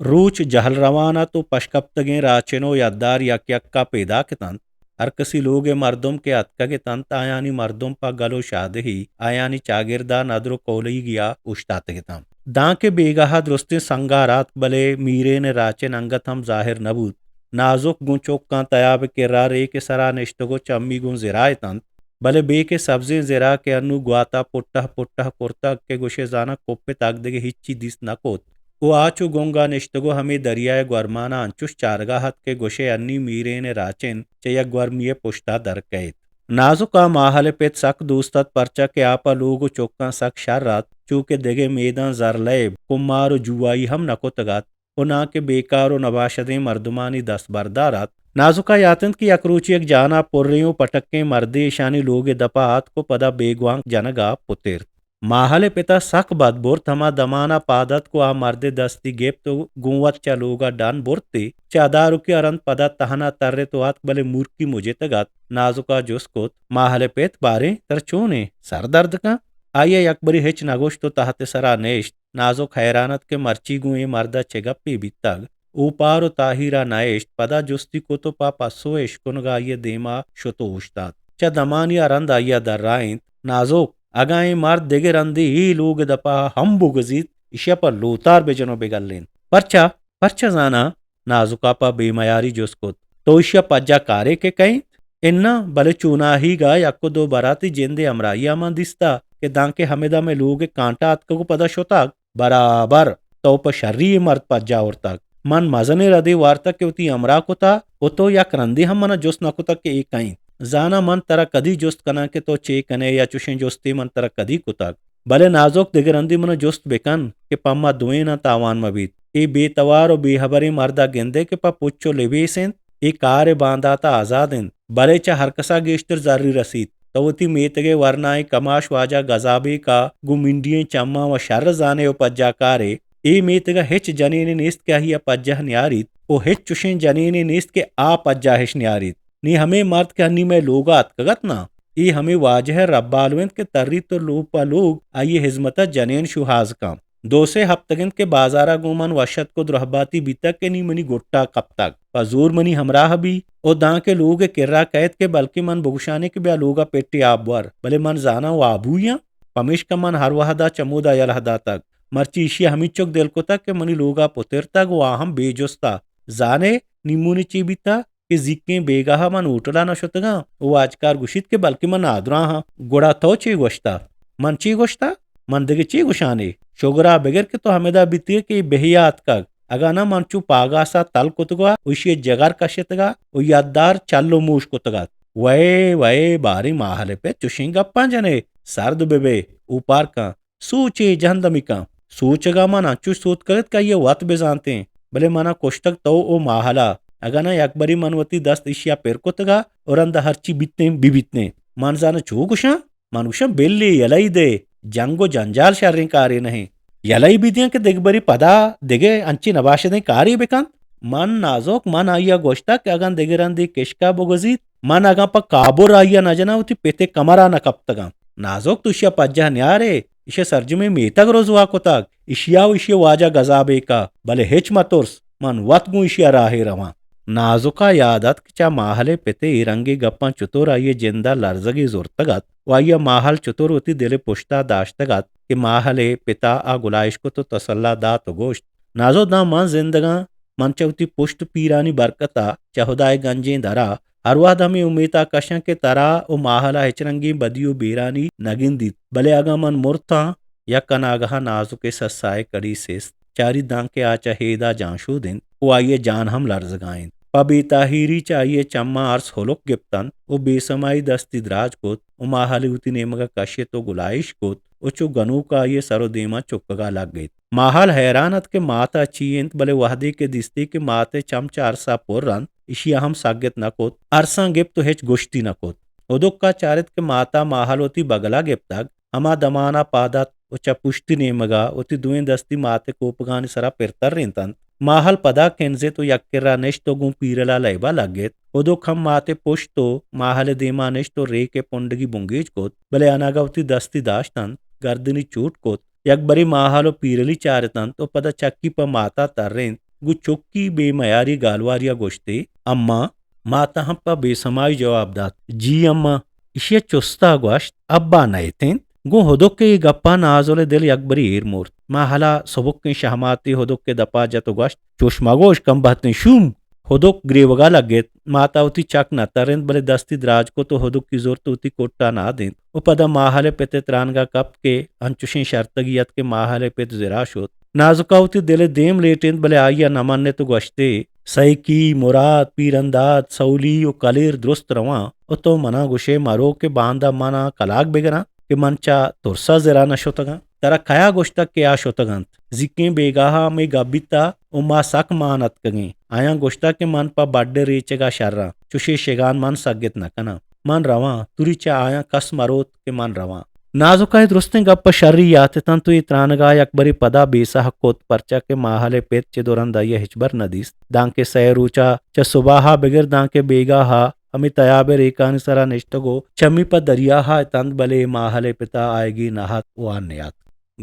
روچ جہل روان ات و پشکپتگیں راچن و یدار یک یکا پیداک اتنت۔ ہر کسی لوگ ءِ مردم کہ اتکگ اتنت، آیانی مردم پہ گل و شادہی، آیانی چاگردا ندر و کولہیگیا اوشتاتگ اتنت۔ دانکہ بیگاہا درستیں سنگار آتک، بلے میرین ءِ راچن انگت ہم ظاہر نہ بوت۔ نازک گوں چکاں تیاب ءِ کرا ریک ءِ سرا نشتگ و چمی گوں زرا اتنت۔ بلے بیک ءِ سبزیں زرا کہ انوں گواتا پٹہ پٹہ کرتگ کہ گوشے زاناں کپتگ، دگہ ہچی دیست نہ کت و آ چو گنگا نشتگ و ہمے دریائے گورمانا انچوش چارگا ات کہ گوشے انی میرین ءِ راچن چہ یک گورمی ءِ پشتا در کئیت۔ نازکا ماہل ءِ پت سک دوست ات، پرچا کہ آ پہ لوگ و چکاں سک شر ات، چو کہ دگہ میداں زرلیب، کمار و جووائی ہم نہ کتگ ات۔ و ناں کہ بیکار و نباشدیں مردمانی دستبردار ات۔ نازکا یات انت کہ یک روچے یک جانا پریں و پٹکیں مردے اشانی لوگ ءِ دپا آتک و پدا بیگوانک جنگا پترت۔ ماہل ءِ پتا سک بد برت، ہما دمانا پاد اتک و آ مرد ءِ دستی گپت و گوں وت چہ لوگا ڈن برت ءُ چہ ادارکیا رند پدا تہنا ترت و آتک، بلے مورکی مجتگ ات۔ نازکا جست کت، ماہل ءِ پت، باریں ترا چون انت؟ سر درد کن؟ آئیا یکبرے ہچ نگوشت و تہت ءِ سرا نشت۔ نازک حیران ات کہ مرچی گوں اے مردا چہ گپے بیتگ۔ اوپار و تاہیرا نہ اشت، پدا جستی کت و پہ پسو ءِ اشکنگا آئی ءِ دیما شت و اوشتات۔ چہ دمانیا رند آئیا درائینت، نازک، اگاں اے مرد دگہ رندے اے لوگ ءِ دپا ہم بگوزیت، ایشیا پہ لوتار بجن و بگلین۔ پرچا؟ پرچا زاناں؟ نازکا پہ بے میاری جست کت۔ تو ایشیا پجا کارے کہ کئیت؟ اناں، بلے چوناہیگا یک و دو برا تئی جندے ہمراہیا من دیستا کہ دانکہ ہمدا مئے لوگ ءِ کانٹا اتکگ و پدا شتگ۔ برابر، تو پہ شری اے مرد پجا آورتگ۔ من مزنیں ردے وارتگ کہ وتی ہمراہ کتا و تو یک رندے ہم منا جست نہ کتگ کہ اے کئیت۔ زاناں من ترا کدی جست کناں کہ تو چے کنئے یا چشیں جستے من ترا کدی کتگ؟ بلے نازک، دگہ رندے منا جست بکن کہ پہ ما دوئیناں تاوان مہ بیت۔ اے بے توار و بے ہبریں مردا گندئے کہ پہ پچ و لبیس انت، اے کار ءِ بانداتا آزاد انت، بلے چہ ہرکسا گیشتر زری رسیت۔ تو وتی میتگ ءِ ورنائیں کماش واجہ گزابیکا گوں منڈیئیں چماں و شر زانئے و پجا کارئے۔ اے میتگا ہچ جنینے نیست کہ آئیا پجہ نیاریت و ہچ چشیں جنینے نیست کہ آ پجاہش نیاریت۔ نی ہمے مرد کہ ہنی مئے لوگا اتکگ ات نا، اے ہمے واجہ ءِ ربالو انت کہ تریت و لوگ پہ لوگ آئی ءِ ہزمتا جنین شوہاز کنت۔ دو سے ہپتگ انت کہ بازارا گوں من وش اتک و درہباتی بیتگ کہ نی منی گٹا کپتگ۔ پہ زور منی ہمراہ بی و دانکہ لوگ ءِ کرا کئیت کہ بلکیں من بگشانے کہ بیا لوگا پٹے آپ بور، بلے من زاناں و آبوئی آں، پمیشکا من ہر وہدا چمودا یلہ داتگ۔ مرچی ایشیا ہمینچک دل کتگ کہ منی لوگا پترتگ و آ ہم بے جستا۔ زانئے نی مونی چی بیتہ؟ کہ زیکیں بیگاہا من ہوٹلا نہ شتگاں و واجکار گوشیت کہ بلکیں من نادراہاں۔ گڑا تو چے گوشتہ؟ من چے گوشتہ؟ من دگہ چی گوشانے؟ شگرا بگر کہ تو ہمدا بیتگے کہ بہیا اتکگ۔ اگاں نہ من چو پاگاسا تل کتگا و ایشی جگر کشتگا و یدار چل و موش کتگات۔ وئے، وئے، باریں ماہل پت چوشیں گپاں جنے، سرد ببے، اوپار کن۔ سوچے جہندمی کن۔ سوچگا من انچوش سوتکگت کہ آئی وت بزانتیں، بلے منا کشتگ تو او ماہلا۔ اگاں نہ یکبرے من وتی دست ایشیا پر کتگا و رندا ہرچی بیتیں ببیتیں۔ من زاناں چو گوشاں؟ من گوشاں، بلے یلہ ای دے، جنگ و جنجال شریں کارے نہ انت۔ یلہ ای بدیاں کہ دگہ برے پدا دگہ انچیں نباشدیں کارے بکنت۔ من نازک، من آئیا گوشتگ کہ اگاں دگہ رندے کشکا بگوزیت، من اگاں پہ کابر آئیا نہ جناں، وتی پتے کمرا نہ کپتگاں۔ نازک، تو اشیا پجہ نیارے، اشیا سرجمیں میتگ رزوا کتگ، اشیا و اشی واجہ گزابیکا، بلے ہچ مترس، من وت گوں اشیا راہے رواں۔ نازکا یاد ات کہ چہ ماہل پتے اے رنگیں گپاں چتور آئی جندا لرزگے زرتگ ات۔ و آئی ء ماہل چتور وتی دل ء پشت ء داشتگ ات کہ ماہل ء پت ء آ گلائیش کت و تسلا دات و گوشت، نازو، داں من زندگاں، من چہ وتی پشت پیرانی برکت ء چہ ہدائے گنجیں در ء ہر وہد ہمے امیت ء کشاں کہ ترا و ماہل ء ہچ رنگیں بدی و بیرانی نہ گندیت، بلے اگاں من مرتاں، یک اناگہ ء نازک ء سسائے کڑی سست چاریت، دانکہ آ چہ ہید ء جانشود انت و آئی ء جان ہم لرزگا انت۔ پہ بے تاہیری چہ آئی ء چماں ارس ہلک گپت انت و بے سمائی دستی دراج کت و ماہلے وتی نیمگ ء کشت و گلائیش کت و چو گنوک آئی ء سر و دیما چکگا لگت۔ ماہل حیران ات کہ مات ء چی انت، بلے وہدے کہ دیستی کہ مات ء چم چہ ارس ء پر انت، ایشی ء ہم سگت نہ کت، ارساں گپت و ہچ گوشتی نہ کت۔ ہدک ء چارت کہ مات ء ماہل وتی بگل ء گپتگ، ہما دمان ء پاد ات و چہ پشتی نیمگ ء وتی دوئیں دستی مات ء کوپگانی سرا پر ترینت انت۔ ماہل پدا کنزت و یک کرا نشت و گوں پیرل ء لیب ء لگت۔ ہدک ہم مات ء پشت و ماہل ء دیما نشت و ریک ء پنڈگی بنگیج کت، بلے اناگہ وتی دستی داشت انت، گردنی چوٹ کت، یک برے ماہل و پیرلی چارت انت و پدا چکی پہ مات ء ترینت۔ گوں چکی بے میاری گالواری ء گوشتی، اماں! مات ء ہم پہ بے سمائی جواب دات، جی اماں! ایشی ء چست ء گوشت، ابا نئیت انت؟ گوں ہدک ء اے گپاں نازل ء دل یکبرے ایر مرت۔ ماہل ء سبکیں شہماتے ہدک ء دپا جت و گوشت، چوش مگوش کمبہتیں شوم! ہدک گریوگا لگت۔ ماتا وتی چک نہ ترینت، بلے دستی دراج کت و ہدکی زرت وتی کٹا نادینت و پدا ماہل ء پت ء ترانگا کپت کہ انچوشیں شرتگی ات کہ ماہل ء پت زرا شت۔ نازکا وتی دل ء دیم لیٹینت، بلے آئی ء نہ منت و گوشتے، سیکی، مراد، پیرنداد، سولی و کلیر درست رواں و تو منا گوشے مرو کہ باندا منا کلاگ بگراں کہ من چہ ترسا زرا نہ شتگاں۔ ترا کیا گوشتگ کہ آ شتگ انت؟ زیکیں بیگاہ ء ہمے گپ بیتا و ما سک مان اتکگیں۔ آیاں گوشتگ کہ من پہ بڈ ء ریچگ ء شراں، چوشے شگان من سگت نہ کناں۔ من رواں، توری چہ آیاں کس مروت کہ من رواں۔ نازک ء اے درستیں گپ پہ شری یات اتنت و اے ترانگا یکبرے پدا بے سہب کت، پرچا کہ ماہل ء پت چد و رند آئی ء ہچبر نہ دیست۔ دانکہ سئے روچا چہ صباہا بگر دانکہ بیگاہا ہمے تیاب ء ریکانی سرا نشتگ و چمی پہ دریاہا اتنت، بلے ماہل ء پتا آیگی نہ ات و آ نیاتک۔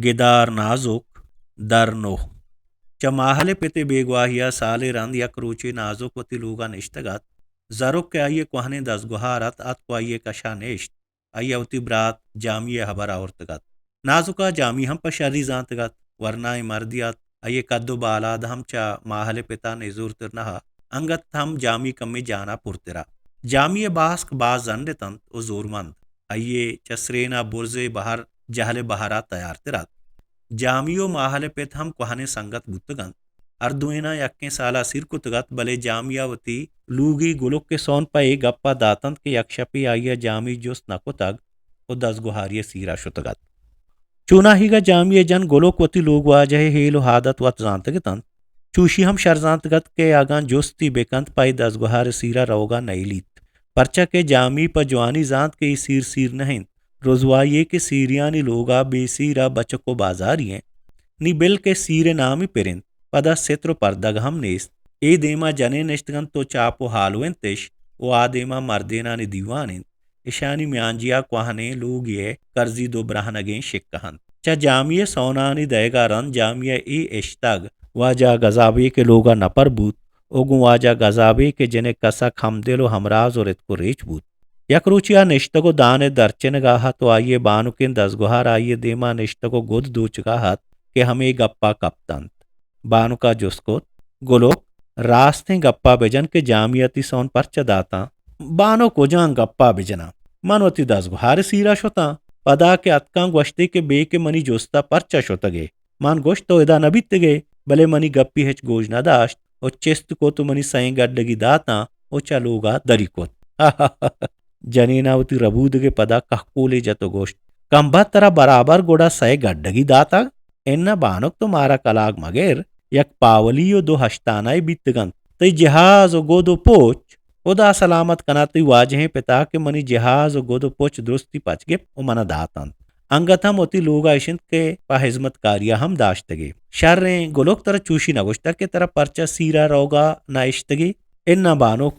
گدار نازک، در نوہ۔ چہ ماہل ء پت ء بیگواہیا سالے رند یک روچے نازک وتی لوگا نشتگ ات۔ زرک کہ آئی ء کوہنیں دزگوہار ات، اتک و آئی ء کشا نشت۔ آئی ء وتی برات جامی ء ہبر آورتگ ات۔ نازک ء جامی ہم پہ شری زانتگ ات۔ ورنائیں مردے ات۔ آئی ء کد و بالاد ہم چہ ماہل ء پتا نزورتر نہ ات۔ انگت ہم جامی کمے جانا پرتر ات۔ جامی ء باسک باز زنڈ اتنت و زورمند۔ آئی ء چہ سرین ء برز ء بہر جہل ء بہر ء تیارتر ات۔ جامی و ماہل ء پت ہم کوہنیں سنگت بوتگ انت۔ ہر دوئیناں یکیں سالا سیر کتگ ات، بلے جامی ء وتی لوگی گلک ء سون پہ اے گپ ء داتنت کہ یک شپے آئی ء جامی جست نہ کتگ و دزگوہاری ء سیر ء شتگ ات۔ چوناہیگ ء جامی ء جن گلک وتی لوگ واجہ ء ہیل و عادت وت زانتگ اتنت۔ چوشی ہم شر زانتگ ات کہ اگاں جستی بہ کنت، پہ اے دزگوہار ء سیر ء روگ ء نئیلیت۔ پرچا کہ جامی پہ جوانی زانت کہ اے سیر سیر نہ انت۔ رزوائی ء کہ سیریانی لوگ ء بے سیر ء بچک و بازاری انت۔ نی بل کہ سیر ء نامی پر انت، پدا ستر و پردگ ہم نیست۔ اے دیما جنین نشتگ انت و چاپ و ہالونت اش و آ دیما مردینانی دیوان انت۔ اشانی میانجیا کوہنیں لوگے ء کرزی دو برہنگیں شکہ انت۔ چہ جامی ء سونانی دئیگا رند جامی ء اے اشتگ واجہ گزابیک ء لوگا نپر بوت و گوں واجہ گزابیک ء جنک کسک ہمدل و ہمراز و رتک و ریچ بوت۔ یک روچے آ نشتگ و دان ء درچنگا ات و آئی ء بانکیں دزگوہار آئی ء دیما نشتگ و گد دوچگا ات کہ ہمے گپا کپتنت۔ بانکا جست کت، گلک، راستیں گپا بجن کہ جامی ء تئی سون پرچہ داتاں؟ بانک، کجام گپا بجناں؟ من وتی دزگوہار ء سیرا شتاں۔ پدا کہ اتکاں گوشتے کہ بے کہ منی جستا پرچا شتگے؟ من گوشت تو ادا نہ بیتگے، بلے منی گپی ہچ گوش نہ داشت و چست کت و منی سئیں گڈگی داتاں و چہ لوگا دری کت۔ جنینا وتی ربودگے پدا کہکولے جت و گوشت، کمبخت ترا برابر گڑا سئے گڈگی داتگ؟ اناں بانک تو مارا کلاگ مگر، یک پاولی و دو ہشتانہ بیتگنت۔ تئی جہاز و گد و پچ، خدا سلامت کنا تئی واجہیں پتا کہ منی جہاز و گد و پچ درستی پچ گپت و منا داتنت۔ انگت ہم وتی لوگا اش انت کہ پہ ہزمتکاریا ہم داشتگے۔ شریں گلک ترا چوشی نگوشتگ کہ ترا پرچا سیرا روگا نہ اشتگے؟ اناں بانک،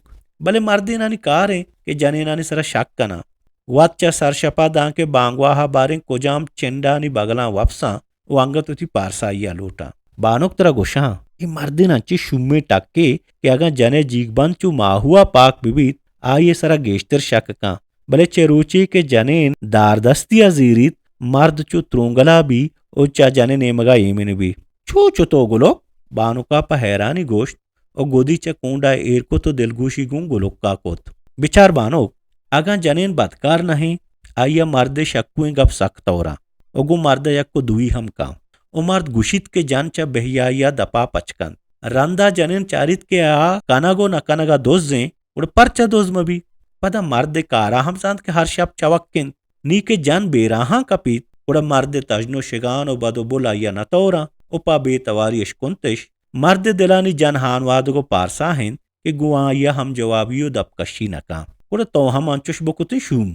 بلے مردینانی کار انت کہ جنینانی سرا شک کناں۔ وت چہ سرشپا دانکہ بانگواہا باریں کجام چنڈانی بگلاں وپساں و انگت وتی پارسائیا لوٹاں۔ بانک ترا گوشاں، اے مردین انچیں شومیں ٹکے کہ اگاں جنئے جیگ بند چو ماہوا پاک بہ بیت، آئی ء سرا گیشتر شک کن۔ بلے چہ روچے کہ جنین داردستی ء زیریت، مرد چو ترونگلا بی و چہ جنئے نیمگا ایمن بی۔ چو چتو گلک؟ بانکا پہ حیرانی گوشت و گودی چہ کونڈا ایر کت و دلگوشی گوں گلکا کت۔ بچار بانک، اگاں جنین بدکار نہ انت، آئی ء مردے شکوئیں گپ سک توراں و گوں مرد ء یک و دوئی ہم کن و مرد گوشیت کہ جن چہ بہیائی ء دپا پچ کنت۔ رندا جنین چاریت کہ آ کنگ و نہ کنگ ء دز انت، گڑا پرچا دز مہ بی؟ پدا مرد ء کارا ہم زانت کہ ہر شپ چوک انت۔ نی کہ جن بیراہاں کپیت، گڑا مرد ء تژن و شگان و بد و بل آئی ء نہ توراں و پہ بے تواری اش کنتش۔ مرد ء دلانی جن ہانوادگ و پارسا انت کہ گوں آئی ء ہم جوابی و دپ کشی نہ کن۔ گڑا تو ہم انچش بکتیں شوم؟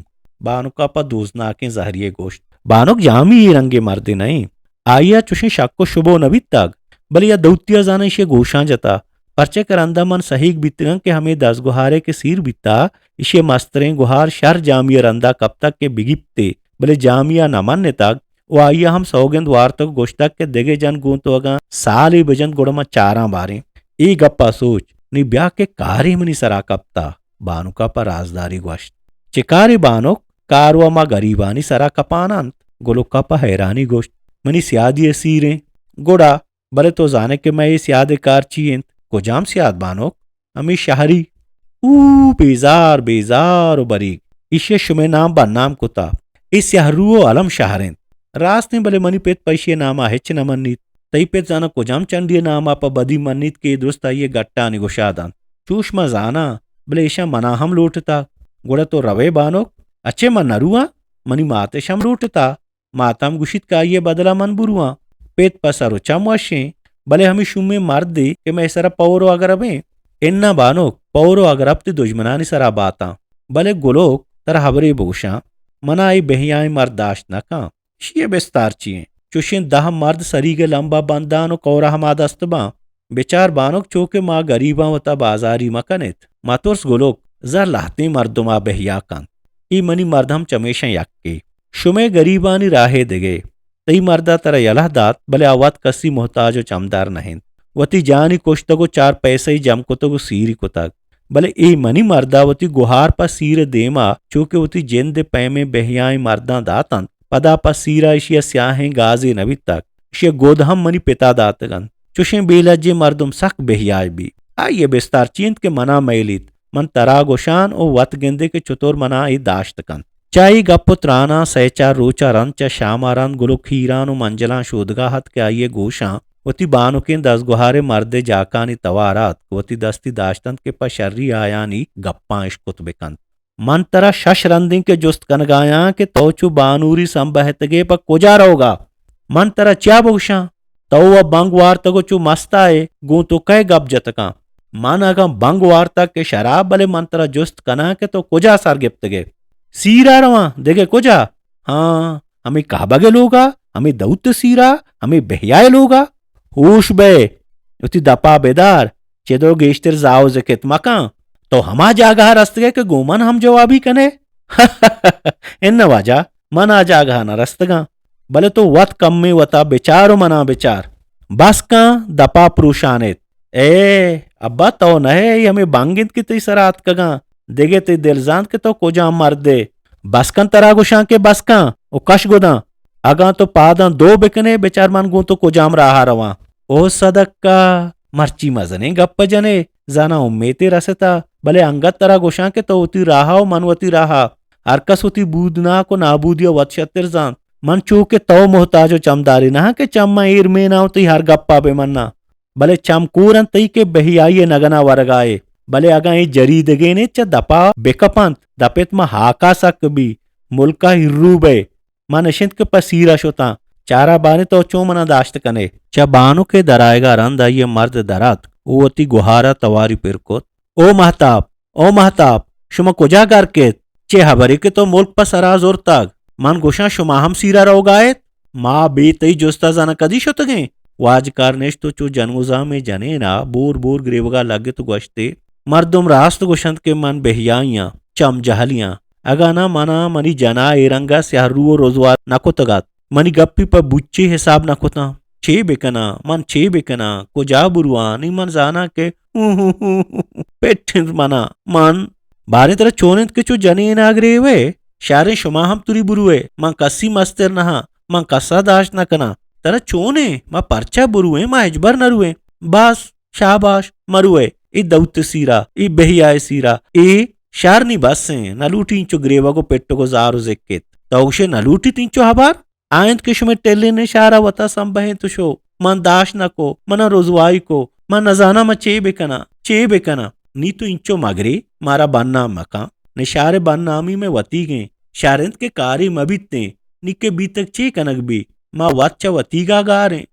بانک ء پہ دوزناکیں زہری ء گوشت۔ بانک جامی اے رنگیں مردے نہ انت۔ آئی ء چشیں شک و شبہ نہ بیتگ، بلے یا دوتی ء زاناں ایشی ء گوشاں جتا، پرچہ کہ رندا من سہیگ بیتگاں کہ ہمے دزگوہارے کہ سیر بیتا، ایشی ء مستریں گوہار شر جامی ء رندا کپتگ کہ بگیپتے، بلے جامی ء نہ منتگ و آئی ء ہم سوگند وارتگ و گوشتگ کہ دگہ جن گوں تو اگاں سالے بجنت گڑا من چاراں باریں۔ اے گپ ء سوچ، نی بیا کہ کارے منی سرا کپتا، بانک ء پہ رازداری گوشت۔ چہ کارے بانک؟ کار و ما گریبانی سرا کپان انت۔ گلک ء پہ حیرانی گوشت، منی سیادی ء سیریں۔ گڑا بلے تو زانئے کہ مئے اے سیاد ء کار چی انت؟ کجام سیاد بانک؟ ہمے شہری۔ او بیزار، بیزار و بریگ، ایشی ء شمئے نام بدنام کتا۔ اے سیاہ رو و الم شہر انت۔ راست انت، بلے منی پت پہ ایشی ء نام ء ہچ نہ منیت۔ تئی پت زاناں کجام چنڈی ء نام ء پہ بدی منیت کہ اے درست آئی ء گٹانی گشاد انت۔ چوش ما زاناں، بلے ایشاں منا ہم لوٹتا۔ گڑا تو روئے بانک؟ اچے من نہ رواں، منی مات اش ہم لوٹتا۔ مات ہم گوشیت کہ آئی ء بدل ء من برواں۔ پت پہ سر و چم وشیں، بلے ہمے شومیں مردے کہ مئے سرا پور و اگربیں۔ اناں بانک، پور و اگرب تئی دژمنانی سرا باتاں۔ بلے گلک، ترا ہبرے بگوشاں، منا اے بہیائیں مرد داشت نہ کن۔ ایشی ء بستار چی انت؟ چوشیں دہ مرد سریگ ء لمب ء بندان و کور ء ہما دست باں۔ بچار بانک، چو کہ ما گریباں وتا بازاری مہ کنیت۔ مترس گلک، زر لہتیں مردم ء بہیا کنت۔ اے منی مرد ہم چمیشاں یکے۔ شمئے گریبانی راہے دگہ۔ تئی مرد ء ترا یلہ دات، بلے آ وت کسی محتاج و چمدار نہ انت۔ وتی جانی کشتگ و چار پیسہ ئی جم کتگ و سیری کتگ۔ بلے اے منی مرد ء وتی گہار پہ سیر ء دیما چو کہ وتی جند ء پیمیں بہیائیں مرداں دات انت، پدا پہ سیر ء ایشی ء سیاہیں گازے نہ بیتگ۔ ایشی ء گد ہم منی پت ء داتگ انت۔ چشیں بے لجیں مردم سک بہیائے بی۔ آئی ء بستار چی انت کہ منا میلیت؟ من ترا گوشان و وت گندے کہ چتور منا اے داشت کنت۔ چہ اے گپ و تراناں سئے چار روچ ء رند چہ شام ء رند گلک ہیران و منجلاں شودگا ات کہ آئی ء گوشاں وتی بانکیں دزگوہاریں مردے جاکانی توار ات کہ وتی دستی داشت انت کہ پہ شری آیانی گپاں اشکت بہ کنت۔ من ترا شش رندیں کہ جست کنگایاں کہ تو چو بانوری سمبہتگے پہ کجا روگا؟ من ترا چیا بگوشاں؟ تو و بنگ وارتگ و چو مستائے، گوں تو کئے گپ جتکاں؟ من اگاں بنگ وارتگ کہ شراب، بلے من ترا جست کناں کہ تو کجا سر گپتگے؟ سیرا رواں، دگہ کجا؟ ہاں، ہمے کہبگ ء لوگا، ہمے دعوت ء سیرا، ہمے بہیا ء لوگا۔ ہوش بئے، وتی دپا بدار، چدو گیشتر زاہ و زکت مکن۔ تو ہما جاگہ ء رستگئے کہ گوں من ہم جوابی کنئے؟ اناں واجہ، من آ جاگہ ء نہ رستگاں، بلے تو وت کمے وتا بچار و منا بچار۔ بس کن، دپا پروشانیت۔ اے ابا، تو نہ ئے، اے ہمے بنگ انت کہ تئی سرا اتکگاں۔ دگہ تئی دل زانت کہ تو کجام مردے۔ بس کن، ترا گوشاں کہ بس کن و کش گداں۔ اگاں تو پاداں دو بکنے، بچار من گوں تو کجام راہا رواں۔ او صدقہ، مرچی مزنیں گپ جنے، زاناں امیتے رستا، بلے انگت ترا گوشاں کہ تو وتی راہا و من وتی راہا۔ ہر کس وتی بودناک و نابودی ء وت شتر زانت۔ من چو کہ تو محتاج و چمدارے نہ آں کہ چماں ایر میناں و تئی ہر گپا بہ مناں۔ بلے چم کور انت تئی کہ بہیائی ء نگنا ورگائے۔ بلے اگاں اے جریدگینے چہ دپا بکپنت، دپت ما ہاکا سک بی، ملکا ہیرو بئے۔ من اشنت کہ پہ سیرا شتاں۔ چارا باریں تو چون منا داشت کنے؟ چہ بانک ء درآیگا رند آئی ء مرد در آتک و وتی گہارا تواری پر کت۔ او مہتاپ! او مہتاپ! شما کجا گرک ات؟ چے ہبرے کہ تو ملک پہ سرا زرتگ؟ من گوشاں شما ہم سیرا روگا ات؟ ما بے تئی جستا زاناں کدی شتگیں؟ واجکار نشت و چو جنوزامیں جنینا بور بور گریوگا لگت و گوشتے، مردم راست گوشنت کہ من بہیائیاں، چم جہلیاں۔ اگاں نہ منا منی جنا اے رنگا سیاہ رو و رزوار نہ کتگ ات۔ منی گپی پہ بچے حساب نہ کتاں۔ چے بکناں؟ من چے بکناں؟ کجا برواں؟ نی من زاناں کہ پٹ انت منا۔ من باریں ترا چون انت کہ چو جنینا گریوئے؟ شریں شما ہم توری بروئے۔ من کسی مستر نہ آں۔ من کسا داشت نہ کناں۔ ترا چونیں؟ ما پرچا بروئیں؟ ما ہچبر نہ روئیں۔ بس، شاباش، مروئے۔ اے دئوت سیرا، اے بہیائے سیرا، اے شر نی بس ایں، نہ لوٹی انچو گریوگ و پٹگ و زار و زکت۔ تو گوشے نہ لوٹیت انچو ہبر؟ آ انت کہ شمئے ٹلینیں شارا وتا سمبہینت و شو۔ من داشت نہ کو، منا رزوائی کو، من نزاناں من چے بکناں، چے بکناں۔ نی تو انچو مگرے، مارا بدنام مکن۔ نشار بدنامی مئے وتیگیں، شر انت کہ کارے مبیتیں، نی کہ بیتگ چے کنگ بی؟ ما وت چہ وتیگا گاریں۔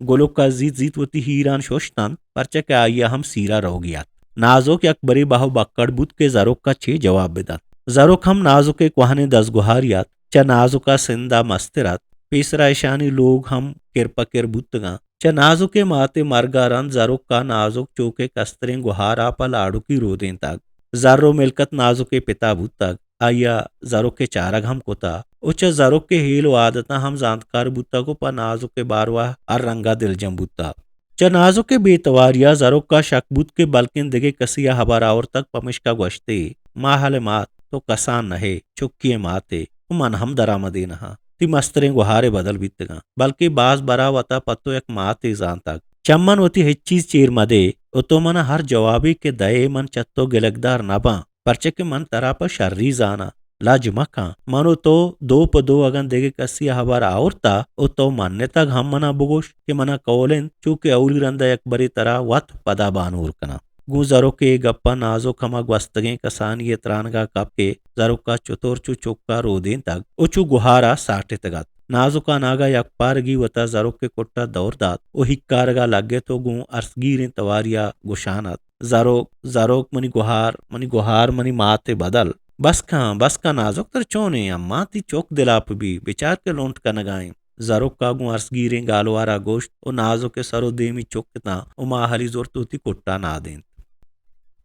گلک ء زیت زیت وتی ہیران ششتنت، پرچا کہ آئی ء ہم سیرا روگی ات۔ نازک یک برے بہو بکڑ بوت کہ زرک ء چے جواب بدنت۔ زرک ہم نازک ء کوہنیں دزگوہاری ات، چہ نازک ء سند ء مستر ات۔ پیسرا اشانی لوگ ہم کر پہ کر بوتگاں۔ چہ نازک ء مات ء مرگ ء رند زرک ء نازک چوک ء کستریں گوہار ء پہ لاڑکی رودینتگ۔ زر و ملکت نازک ء پتا بوتگ۔ آئی ء زرک ء چارگ ہم کتہ و چہ زرک ء ہیل و عادتاں ہم زانتکار بوتگ و پہ نازک ء باروا ہر رنگ ء دلجم بوتہ۔ چہ نازک ء بے تواری ء زرک ء شک بوت کہ بلکیں دگہ کسے ء ہبر آورتگ، پمشکا گوشت ئے، ماہل ء مات، تو کسان نہ ئے، چکی ء مات ئے و من ہم درآمدے نہ آں۔ تئی مستریں گوہار ء بدل بیتگاں، بلکیں باز برا وتا پہ تو یک ماتے زانتگ۔ چہ من وتی ہچ چیز چیر مدے و تو منا ہر جوابے کہ دئے من چہ تو گلگدار نہ باں۔ پرچا کہ من ترا پہ شری زاناں، لج مکن۔ من و تو دو پہ دو اگاں دگہ کسی ء ہبر آورتا و تو منتگ ہم منا بگوش کہ منا کول انت، چو کہ اولی رندا یک برے ترا وت پدا بانور کناں۔ گوں زرک ء اے گپاں نازک ہما گوستگیں کسانی ء ترانگا کپت کہ زرک ء چتور چو چک ء رودینتگ و چو گہار ء ساٹتگ ات۔ نازک ء ناگہ یک پارگی وتا زرک ء کٹ ء دور دات و ہیکارگ ء لگت و گوں ارسگیریں تواری ء گشان ات۔ زروک، زروک منی گوہار، منی گوہار منی مات ء بدل۔ بس کن، بس کن نازک، ترا چونیں؟ اماں تئی چک دلاپ بی، بچار کہ لونٹ کنگا ایں۔ زروک ء گوں ارسگیریں گالوارا گوشت و نازک ء سر و دیمی چکتاں و ماہلی زرت وتی کٹا نادینت۔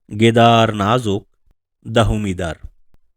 گدار نازک، دہمی در۔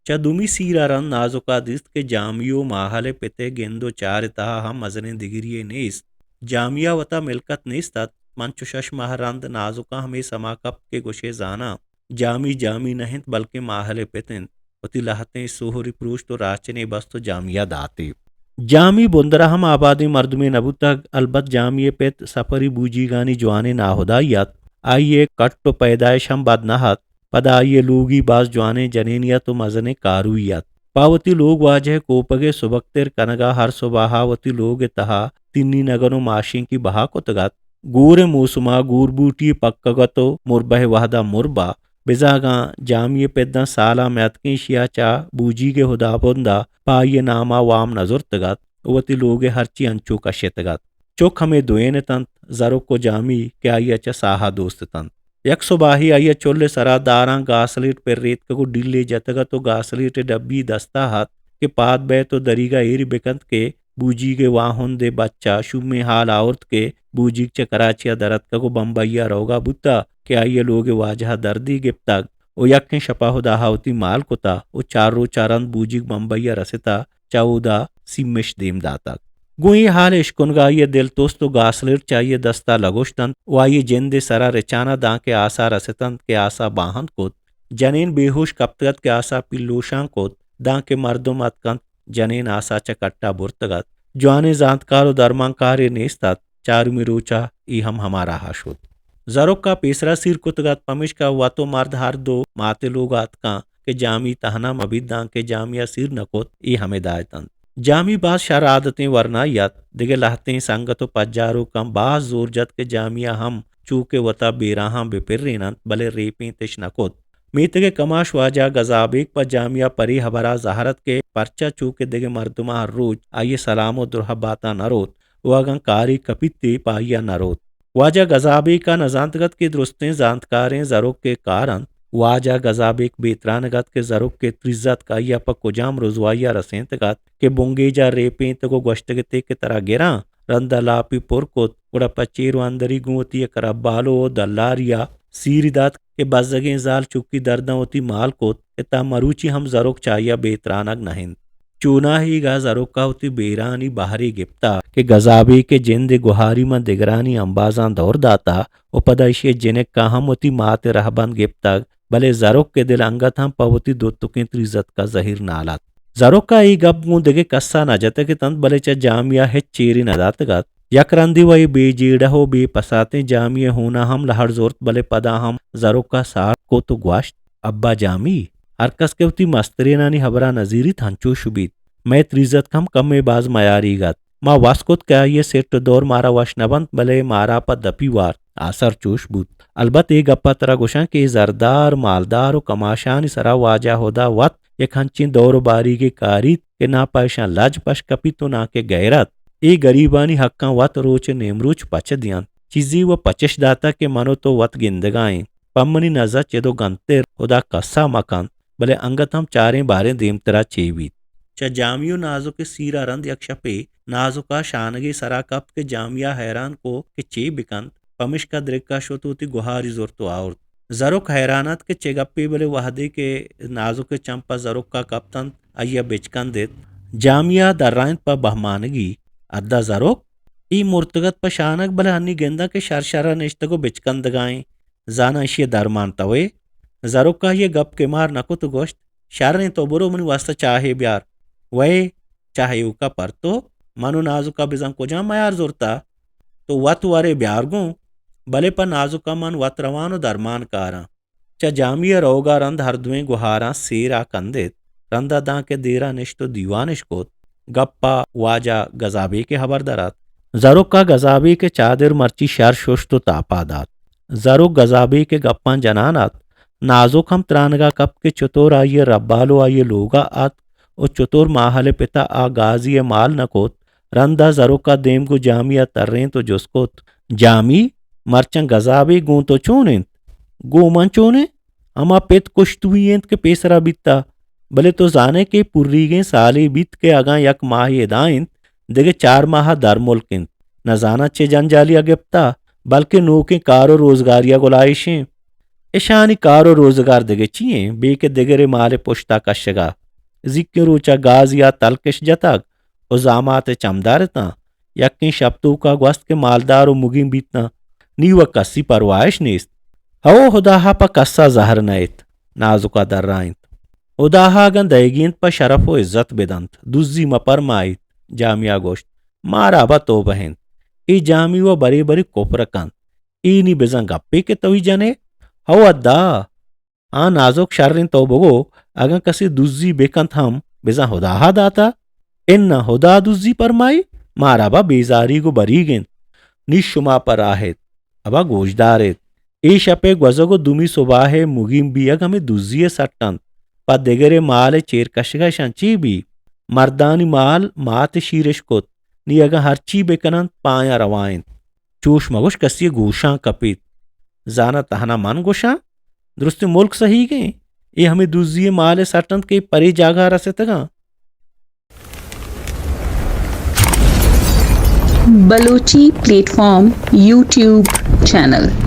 چہ دومی سیر ء رند نازک ء دیست کہ جامی و ماہل ء پت ء گند و چار ء تہا ہم مزنیں دگری یے نیست۔ جامی ء وتا ملکت نیست ات۔ من چو شش ماہ رند نازک ء ہمے سما کپت کہ گوشے زاناں، جامی جامی نہ انت بلکیں ماہل ء پت انت۔ وتی لہتیں سہری پروشت و راچنے بست و جامی ء داتے۔ جامی بندر ء ہم آبادیں مردمے نہ بوتگ، البت جامی ء پت سپری بوجیگانی جوانیں ناہدائی ات۔ آئی ء کٹ و پیدائش ہم بد نہ ات۔ پدا آئی ء لوگی باز جوانیں جنینے ات و مزنیں کاروئی ات۔ پہ وتی لوگ واجہ ء کوپگ ء سبکتر کنگ ء ہر سباہ ء وتی لوگ ء تہا تنینگن و ماشینکی بہا کتگ ات۔ گور ء موسم ء گور بوٹی پکگ ات و مربہ ء وہد ء مربا۔ بزاں اگاں جامی ء پداں سالاں میاتکیں، ایشی ء چہ بوجیگ ء ہدابند ء پہ آئی ء نام ء وام نہ زرتگ ات و وتی لوگ ء ہرچی انچو کشتگ ات۔ چک ہمے دوئین اتنت، زرک و جامی، کہ آئی ء چہ ساہ ء دوست اتنت۔ یک سباہے آئی ء چل ء سرا داراں گاسلیٹ پر ریتکگ و ڈیلے جتگ ات و گاسلیٹ ء ڈبی دستا ات کہ پاد بئیت و دریگا ایری بکنت کہ بوجیگ ء واہند ء بچ ء شومیں ہال آورت کہ بوجیگ چہ کراچی ء در اتکگ و بمبئی ء روگا بوتہ کہ آئی ء لوگ ء واجہ ء دردے گپتگ و یکیں شپ ء ہداہا وتی مال کتہ و چار روچ ء رند بوجیگ بمبئی ء رستہ۔ چہ اودا سیمش دیم داتگ۔ گوں اے ہال ء اشکنگا آئی ء دل تست و گاسلیٹ چہ آئی ء دستا لگوشت انت و آئی ء جند ء سرا رچانا دانکہ آسا رست انت کہ آسا باہند کت۔ جنین بے ہوش کپتگ ات کہ آسا پیلوشان کت، دانکہ مردم اتک انت، جنین آسا چہ کٹا برتگ ات۔ جوانیں زانتکار و درمانکارے نیست ات۔ چارمی روچا اے ہم ہما راہا شت۔ زرکا پیسرا سیر کتگ ات، پمیشکا وت و مرد ہر دو مات ء لوگا اتکاں۔ کہ جامی تہنا مہ بیت، دانکہ جامی ءَ سیر نہ کت، اے ہم ہدایت انت۔ جامی باز شر عادتیں ورنایے ات، دگہ لہتیں سنگت ءُ پجاروکاں باز زور جت کہ جامی ءَ ہم چو کہ وتا بیراہاں بہ پرین انت، بلے ریپینت اش نہ کت۔ میتگ ءِ کماش واجہ گزابیگ پہ جامی ءَ پرے ہبر ءَ زہر ات کہ پرچا چو کہ دگہ مردماں ہر روچ آئی ءِ سلام ءُ درہباتاں نہ روت ءُ اگاں کارے کپیت تے پہ آئی ءَ نہ روت۔ واجہ گزابیک ءَ نہ زانتگ ات کہ درستیں زانتکاریں زرک ءِ کار انت۔ واجہ گزابیک بے ترانگ ات کہ زرک ءِ تریزتک آئی ءَ پہ کجام رزوائی ءَ رسینتگ ات کہ بنگیج ءَ ریپینتگ ءُ گوشتگ اتے کہ ترا گراں۔ رند ءَ لاپی پر کت، گڑا پہ چیر ءُ اندری گوں وتی یک ربالو ءُ دلاری ءَ سیری دات کہ بزگیں زال چکی درداں وتی مال کت کہ تا مروچی ہم زرک چہ آئی ءَ بے ترانگ نہ انت۔ چوناہیگ ءَ زرک ءَ وتی بیرانی بہرے گپتگ کہ گزابیک ءِ جند ءِ گہاری ماں دگرانی امبازاں دور داتگ ءُ پدا ایشی ءِ جنک ءَ ہم وتی مات ءِ رہبند گپتگ، بلے زرک ءِ دل انگت ہم پہ وتی دوتکیں تریزتک ءَ زہیر نال ات۔ زرک ءَ اے گپ گوں دگہ کس ءَ نہ جتگ اتنت، بلے چہ جامی ءَ ہچ چیرے نہ داتگ ات۔ یک رندے وَ اے بے جیڑہ ءُ بے پساتیں جامی ءِ ہون ءَ ہم لہڑ زرت، بلے پدا ہم زرک ءَ ساڑت کت ءُ گوشت، ابا جامی، ہرکس کہ وتی مسترینانی ہبر ءَ نہ زیریت، ہنچوش بیت۔ مئے تریزتک ہم کمے باز میاریگ ات۔ ما وس کت کہ آئی ءِ سٹ ءُ دور مارا وش نہ بنت، بلے مارا پہ دپی وارت۔ آسر چوش بوت۔ البت اے گپ ءَ ترا گوشاں کہ اے زردار، مالدار ءُ کماشانی سرا واجہ ہدا وت یک ہنچیں دور ءُ باریگے کاریت کہ ناں پہ اشاں لج پش کپیت ءُ ناں کہ گیرت۔ اے گریبانی حقاں وت روچ ءُ نیمروچ پچ دینت۔ چیزے وَ پچش داتگ کہ من ءُ تو وت گندگا ایں۔ پہ منی نز ءَ چد ءُ گنتر ہدا کس ءَ مہ کنت، بلے انگت ہم چاریں باریں دیمترا چے بیت۔ چہ جامی ءُ نازک ءِ سیر ءَ رند یک شپے نازک ءَ شانگے سرا کپت کہ جامی ءَ حیران کو کہ چے بکنت، پمشکا درک ءَ شت وتی گہاری زرت ءُ آورت۔ زرک حیران ات کہ چے گپے، بلے وہدے کہ نازک ءِ چم پہ زرک ءَ کپتنت، آئی ءَ بچکندت۔ جامی ءَ درائینت پہ بہمانگی، ادا زرک، اے مرتگ ات پہ شانگ، بلے ہنی گنداں کہ شر شر ءَ نشتگ ءُ بچکندگا ایں۔ زاناں ایشی ءِ درمان توئے؟ زرک ءَ آئی ءِ گپ کمار نہ کت ءُ گوشت، شر ایں، تو برو منی واستا چاہے بیار۔ وئے، چاہ ایوکا پر تو؟ من ءُ نازک ءَ بزاں کجام میار زرتا؟ تو وت ورے بیار گوں، بلے پہ نازک ءَ من وت روان ءُ درمان کاراں۔ چہ جامی ءِ روگ ءَ رند ہر دوئیں گہاراں سیر ءَ کندت۔ رند ءَ دانکہ دیر ءَ نشت ءُ دیوان اش کت، گپ ءَ واجہ گزابیک ءِ ہبر در ات۔ زرک ءَ گزابیک ءِ چادر مرچی شر ششت ءُ تاپا دات۔ زرک گزابیک ءِ گپاں جنان ات۔ نازک ہم ترانگا کپت کہ چتور آئی ءِ ربال ءُ آئی ءِ لوگا اتک ءُ چتور ماہل ءِ پتا آ گازی ءِ مال نہ کت۔ رند ءَ زرک ءَ دیم گوں جامی ءَ ترینت ءُ جست کت، جامی، مرچاں گزابیک گوں تو چون انت؟ گوں من چون انت؟ ہما پت کشتوئی انت کہ پیسرا بیتا، بلے تو زانئے کہ پریگیں سالے بیت کہ اگاں یک ماہے ادا انت، دگہ چار ماہ ءَ درملک انت۔ نہ زاناں چے جنجالے ءَ گپتا، بلکیں نوکیں کار ءُ روزگارے ءَ گلائیش انت۔ اشانی کار ءُ روزگار دگہ چی انت؟ بے کہ دگرے مال ءِ پشتا کشگا۔ زیکیں روچا گازی ءَ تلکش جتگ ءُ زامات ءِ چمدار اتاں۔ یکیں شپ توکا گوست کہ مالدار ءُ مگین بیتاں۔ نی وَ کسی پرواہش نیست۔ ہو ہدا ءَ پہ کسا زہر نئیت۔ نازکا درائینت۔ ہدا ءَ اگاں دئیگی انت پہ شرف ءُ عزت بدنت، دزی مہ پرمائیت۔ جامی ءَ گوشت، مارا ابا توبہ انت۔ اے جامی وَ برے برے کپر کنت۔ اے نی بزاں گپے کہ توئی جنئے؟ ہو ادا۔ آ نازک، شریں تو بگو، اگاں کسے دزی بکنت ہم، بزاں ہدا ءَ داتا۔ اناں ہدا دزی پرمائی؟ مارا ابا بیزاریگ ءُ بریگ انت۔ نی شما پہ راہ ات، ابا گوشدار ات۔ اے شپ ءِ گوزگ ءُ دومی صباح ءِ مگین بیگ ہمے دزی ءِ سٹ انت۔ پہ دگرے مال ءِ چیر کشگ ءَ اشاں چے بی؟ مردانی مال مات ءِ شیرش کت۔ نی اگاں ہرچی بکننت، پہ آیاں روا انت۔ چوش مگوش، کسی ءِ گوشاں کپیت۔ زاناں تہنا من گوشاں؟ درستیں ملک سہیگیں۔ اے ہمے دزی ءِ مال ءِ سٹ انت کہ پرے جاگہ ءَ رستگاں۔ Balochi plate form YouTube channel.